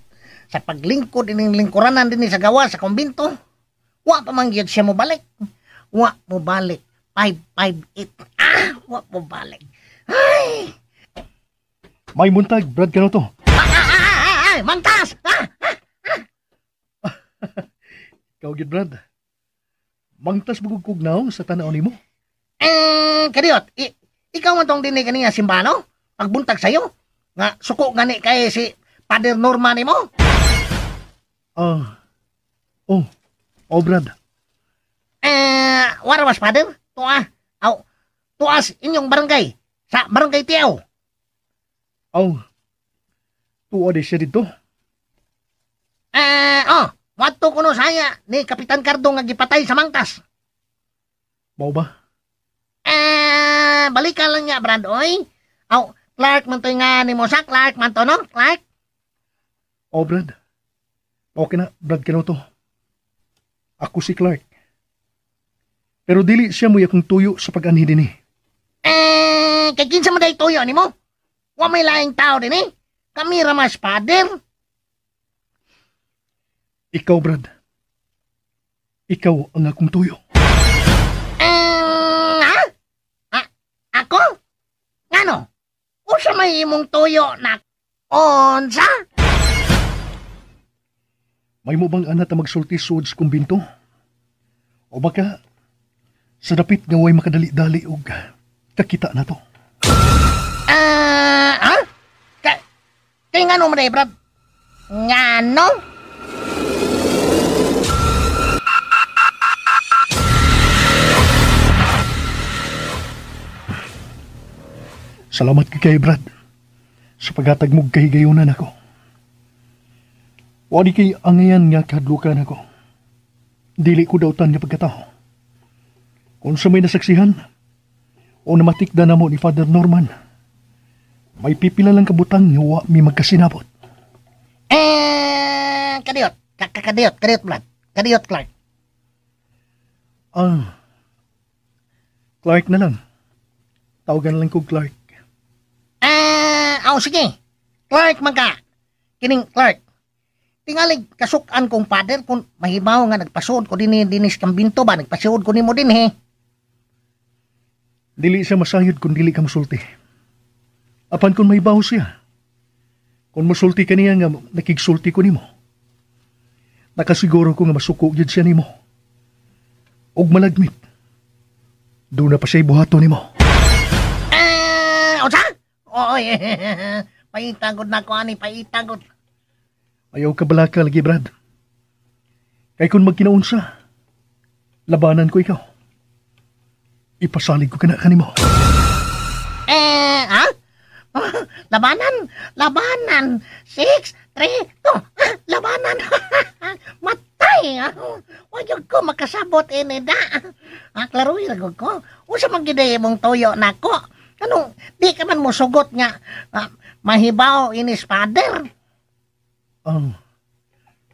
sa paglingkod ining lingkuranan dinhi sa gawa sa kumbinto. Wa pa man gyud siya mobalik. Wa mo balik. 558. Wa mo balik. Ay! May muntag, Brad Kanoto. Ay, mangtas! Ikaw gyud, Brad. Mangtas bugog naong sa tanaw nimo. Kadiyot, ikaw man tong dinhi kaniya simbano? Pagbuntag sayo nga suko gani kay si Father Norman nimo. Oh, Brad. Wara mas Father? Tuas inyong barangay sa Barangay Tiaw. Aw. Tuwa di siya dito. Wadto kuno saya ni Kapitan Cardo nga gipatay sa mangtas. Mao ba? Balikan lang niya, Brad, oy. Aw, Clark man to'y nga ni mo sa Clark man to, no? Clark? Oh, Brad. Okay na, Brad Canuto. Ako si Clark. Pero dili siya mo'y akong tuyo sa pag-anhi dinhi. Kay kinsa man day tuyo nimo? Wa may laing tao dinhi. Kami ra mas father. Ikaw, Brad. Ikaw ang akong tuyo. Ha? Ako? Ngano? Usa may imong tuyo na onsa? May mo bang anat na magsulti sud sa kumbinto? O baka sa dapit nga way makadali-dali og kakita na to? Ha? Kay ngano man, Brad? Ngano? Salamat kay Brad sa paghatag mong kahigayunan ako. Wadi kay angayan nga kahadlukan ako. Dili ko dautan nga pagkatao. Kung sa may nasaksihan o namatikda na mo ni Father Norman, may pipila lang kabutang nga wa mi magkasinabot. Kadiyot. Kadiyot, kadiyot, Brad. Kadiyot, Clark. Clark na lang. Tawagan lang ko Clark. Aw, sige. Clark man ka. Kining Clark. Tingalig kasukan kong father kung mahibaw nga nagpasuod ko dinhi dinis kambinto ba, nagpasuod ko nimo dinhi. Dili siya masayod kung dili ka musulti. Apan kung mahibaw siya, kung musulti ka niya nga nakigsulti ko nimo, nakasiguro ko nga masuko gyud siya nimo. Og malagmit. Doon na pa siya buhato nimo. Unsa? Oy, paitagod na ko ani, paitagod. Ayaw ka balaka lagi, Brad. Kay kung magkinaunsa, labanan ko ikaw. Ipasalig ko kana kanimo. Ha? Labanan, labanan. 6, 3, 2, labanan. Matay. Wag ko makasabot ini da. Klaroy ra ko. Unsa man gid imong tuyo nako? Anong di ka man mosugot nga mahibaw inis father?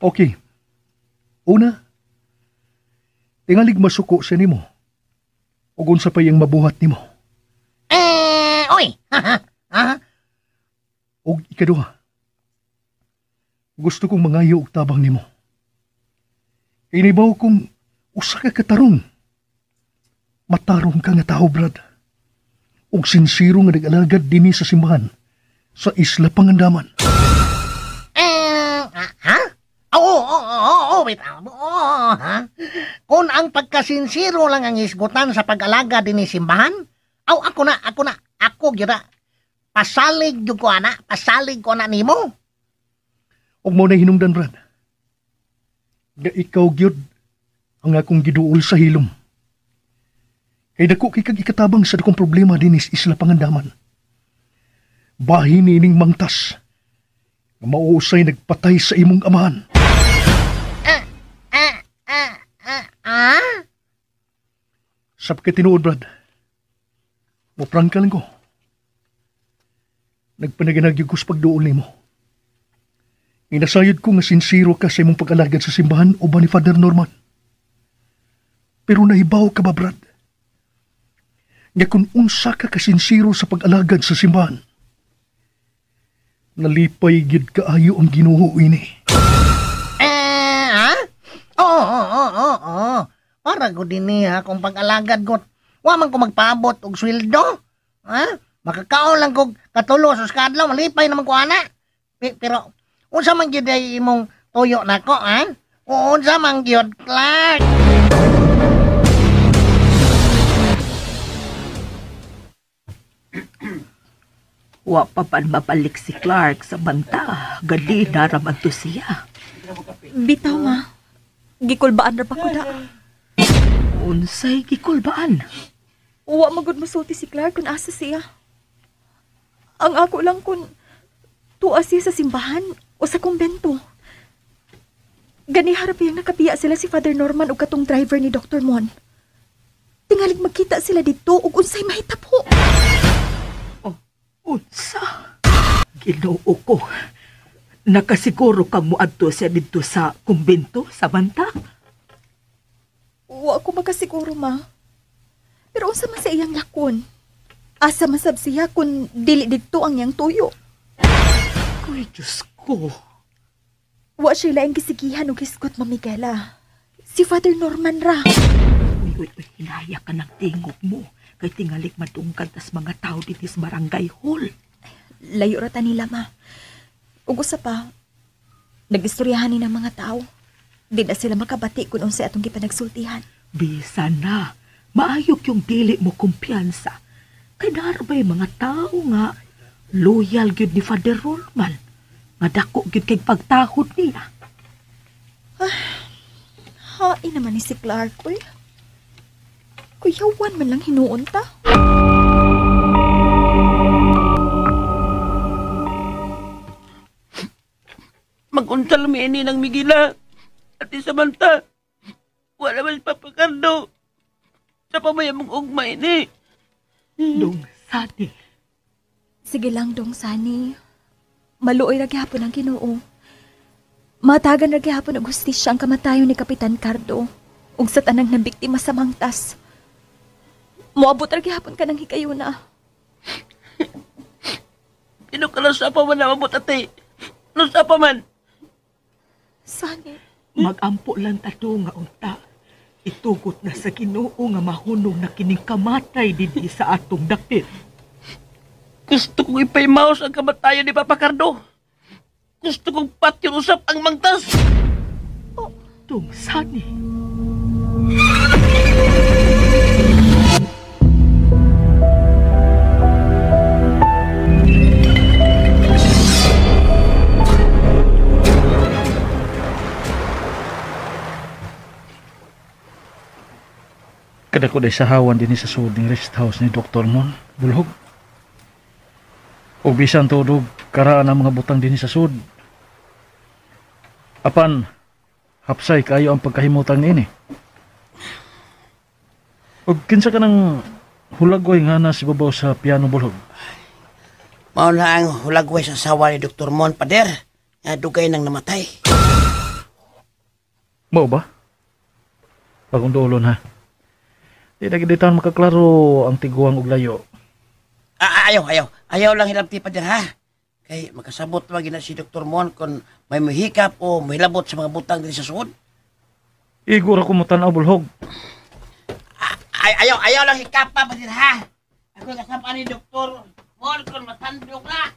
Okay. Una, tingalig masuko siya nimo. Ug unsa pa iyang mabuhat nimo. Oy. Ha? Og ikaduha, gusto kong mangayo og tabang nimo. Kay nibaw kong usa ka katarong. Matarong ka nga tawo, Brad. Og sinsiro nga nag-alagad dinhi sa simbahan sa Isla Pangandaman. Ha? Oo, wait. Oo, ha? Kung ang pagkasinsiro lang ang isgutan sa pag-alaga dinhi simbahan, aw, ako na, ako gyud. Pasalig gyud ko ana, pasalig ko na nimo. Og mo na hinungdan, Brad. Ga ikaw gyud ang akong giduol sa hilom. Kay dako kay kag ikatabang sa dakong problema dinhi sa Isla Pangandaman. Bahin nining mangtas nga mauusay nagpatay sa imong amahan. Sa pagkatinuod, Brad, muprangka lang ko. Nagpanaganag yung ko sa pagduol nimo. Inasayod ko nga sinsiro ka sa imong pag-alagad sa simbahan o ba ni Father Norman. Pero nahibaw ka ba, Brad? Nga kung unsa ka kasinsiro sa pag-alagad sa simbahan, nalipay gid kaayo ang Ginoo ini. Ha? Oo. Para ko din niya akong pag-alagad ko. Wa man ko magpaabot og sweldo. Ha? Makakaon lang kog katulo sa kadlaw, malipay naman ko ana. Pero unsa man gyud ay imong tuyo nako, ha? Unsa man gyud, Clark? Wa pa pan mabalik si Clark sa banta. Gadi naraman to siya. Bitaw, ma. Gikulbaan ra pa ko da. Unsay gikulbaan? Wa magud masulti si Clark kung asa siya. Ang ako lang kung tuwa siya sa simbahan o sa kumbento. Ganiharap yung nakabiya sila si Father Norman ug katong driver ni Dr. Mon. Tingalig magkita sila dito ug unsay mahitabo. Oh, unsa? Ginoo ko. Nakasiguro kang muadto siya dito sa kumbento, Samantha? Wa ko makasiguro, ma. Pero unsa man sa iyang lakon? Asa man sab siya kung dili didto ang iyang tuyo? Ay, Diyos ko. Wa siya laing gisigihan og hisgot, Ma Miguela. Si Father Norman ra. Uy, uy, uy, hinaya ka ng tingog mo. Kay tingalik madunggan tas mga tao dito sa barangay hall. Layo ra ta nila, ma. Ug usa pa, nag-istoryahan ni ng mga tao. Di na sila makabati kung unsay atong gipanagsultihan. Bisa na, maayok yung dili mo kumpiyansa. Kay narabay mga tao nga loyal gyud ni Father Norman. Nga dako gyud kay pagtahod niya. Hain naman ni si Clark, uy. Kuyawan man lang hinuon ta. Maguntal mi ini ng Miguela. Ate Samantha, wala man Papa Cardo. Sa pamaya mong ugma ini. Dong Sani. Sige lang, Dong Sani. Maluoy ra gihapon ang Ginoo. Matagan ra gihapon og hustisya ang kamatayon ni Kapitan Cardo ug sa tanang nabiktima sa mangtas. Moabot ra gihapon ka ng higayuna. Ino ka lang sa pa man na mabot, ate. No sa pa man. Sani. Magampo lang tato nga unta. Itugot na sa Ginoo nga mahunong na kining kamatay dinhi sa atong dapit. Gusto kong ipaymaos ang kamatayan ni Papa Cardo. Gusto kong patyon usap ang mangtas. Oh, Dong Sani. Kadako day sa hawan din sa sud ng rest house ni Dr. Mon, bulhog. O bisan tuod karaan ang mga butang din sa sud. Apan, hapsay kayo ang pagkahimutang niini. O kinsa ka ng hulagway nga na si babaw sa piano, bulhog? Mao na ang hulagway sa sawa ni Dr. Mon, pader. Nga dugay nang namatay. Mao ba? Bagong duolon ha. Di na gid makaklaro ang tiguang og layo. Ayaw, ayaw. Ayaw lang hilabti pa din, ha? Kay makasabot man gina si Dr. Mon kung may muhikap o muhilabot sa mga butang din sa suod. Igor ako mo tan-aw, bulhog. Ayaw, ayaw lang hikap pa din, ha? Ako kasama ni Dr. Mon kung matandok na.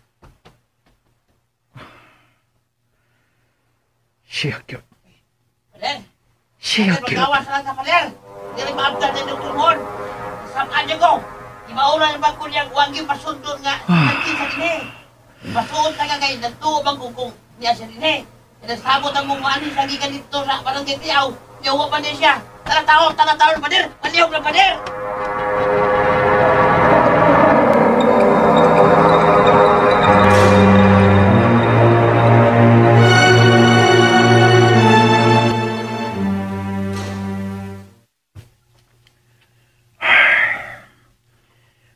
Siya cute. Pader. Siya cute. Magawas lang ka, pader. Dili maabdan ni Dr. Mon. Kasama niyo ko. Imauna yung bangko niyang huwag yung pasundon nga nagkin sa dine. Pasuot na ka kay nagtuo bang kung niya sa dine. Pinasabot ang mong maani sa gikan dito sa barangay Tiaw. Niyawa pa niya siya. Tara tao, pader. Palihog na pader.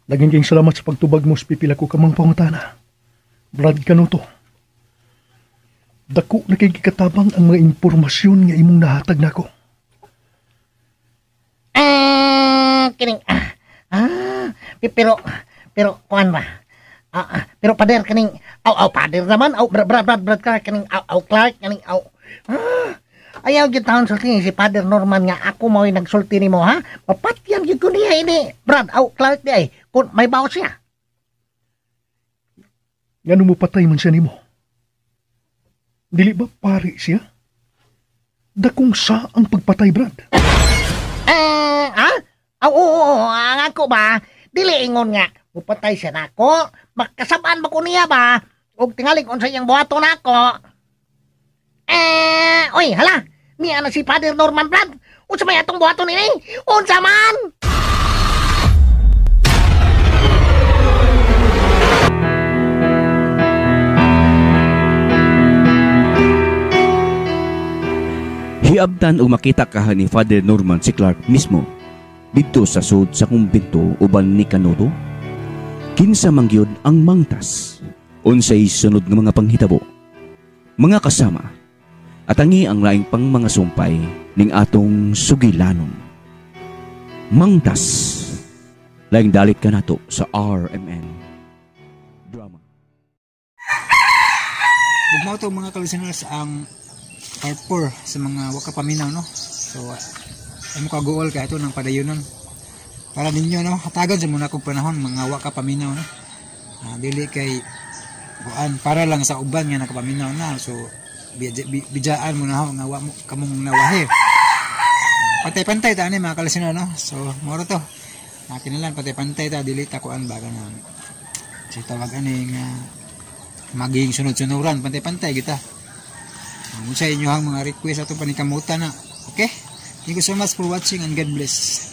Naging salamat sa pagtubag mo sa pipila ko kamang pangutana. Brad Canuto. Dako na kay gikatabang ang mga impormasyon nga imong nahatag nako. Kining pero kuan ba? Pero pader kining aw pader naman aw brad ka kining aw Clark kining aw. Ayaw gyud taon sulti si Father Norman nga ako mao'y nagsulti nimo ha. Mapatyan gyud ko niya ini. Brad aw Clark di ay kun may bawas siya. Ngano mo patay man siya nimo? Dili ba pari siya? Dakong sa ang pagpatay, Brad. Oo, ang ako ba? Dili ingon nga mupatay siya nako. Makasabaan ba ko niya ba? Og tingalig unsa iyang buhaton nako. Oy, hala. Niya na si Father Norman, Brad. Unsa may atong buhaton ini? Unsa man? Giabtan og makita kaha ni Father Norman si Clark mismo didto sa sud sa kumbinto uban ni Canuto. Kinsa man gyud ang mangtas? Unsay sunod nga mga panghitabo? Mga kasama, atangi ang laing pang mga sumpay ning atong sugilanon. Mangtas. Laing dalit ka nato sa RMN Drama. Ug mao to, mga ka-listeners, ang part 4 sa mga wa ka paminaw, no. So ay mo kaguol kay ito ng padayonon. Para ninyo, no, hatagan sa muna kong panahon mga wa ka paminaw, no. Dili kay kuan, para lang sa uban nga nakapaminaw na. So bidjaan mo na ho nga wa mo kamong nawahi. Pantay-pantay ta ani, mga ka-listener, no. So mao to. Kinalan pantay-pantay ta, dili ta kuan ba kana si tawag ani nga maging sunod-sunuran, pantay-pantay kita. Kung sa inyo ang mga request atong panikamutan na. Okay? Thank you so much for watching and God bless.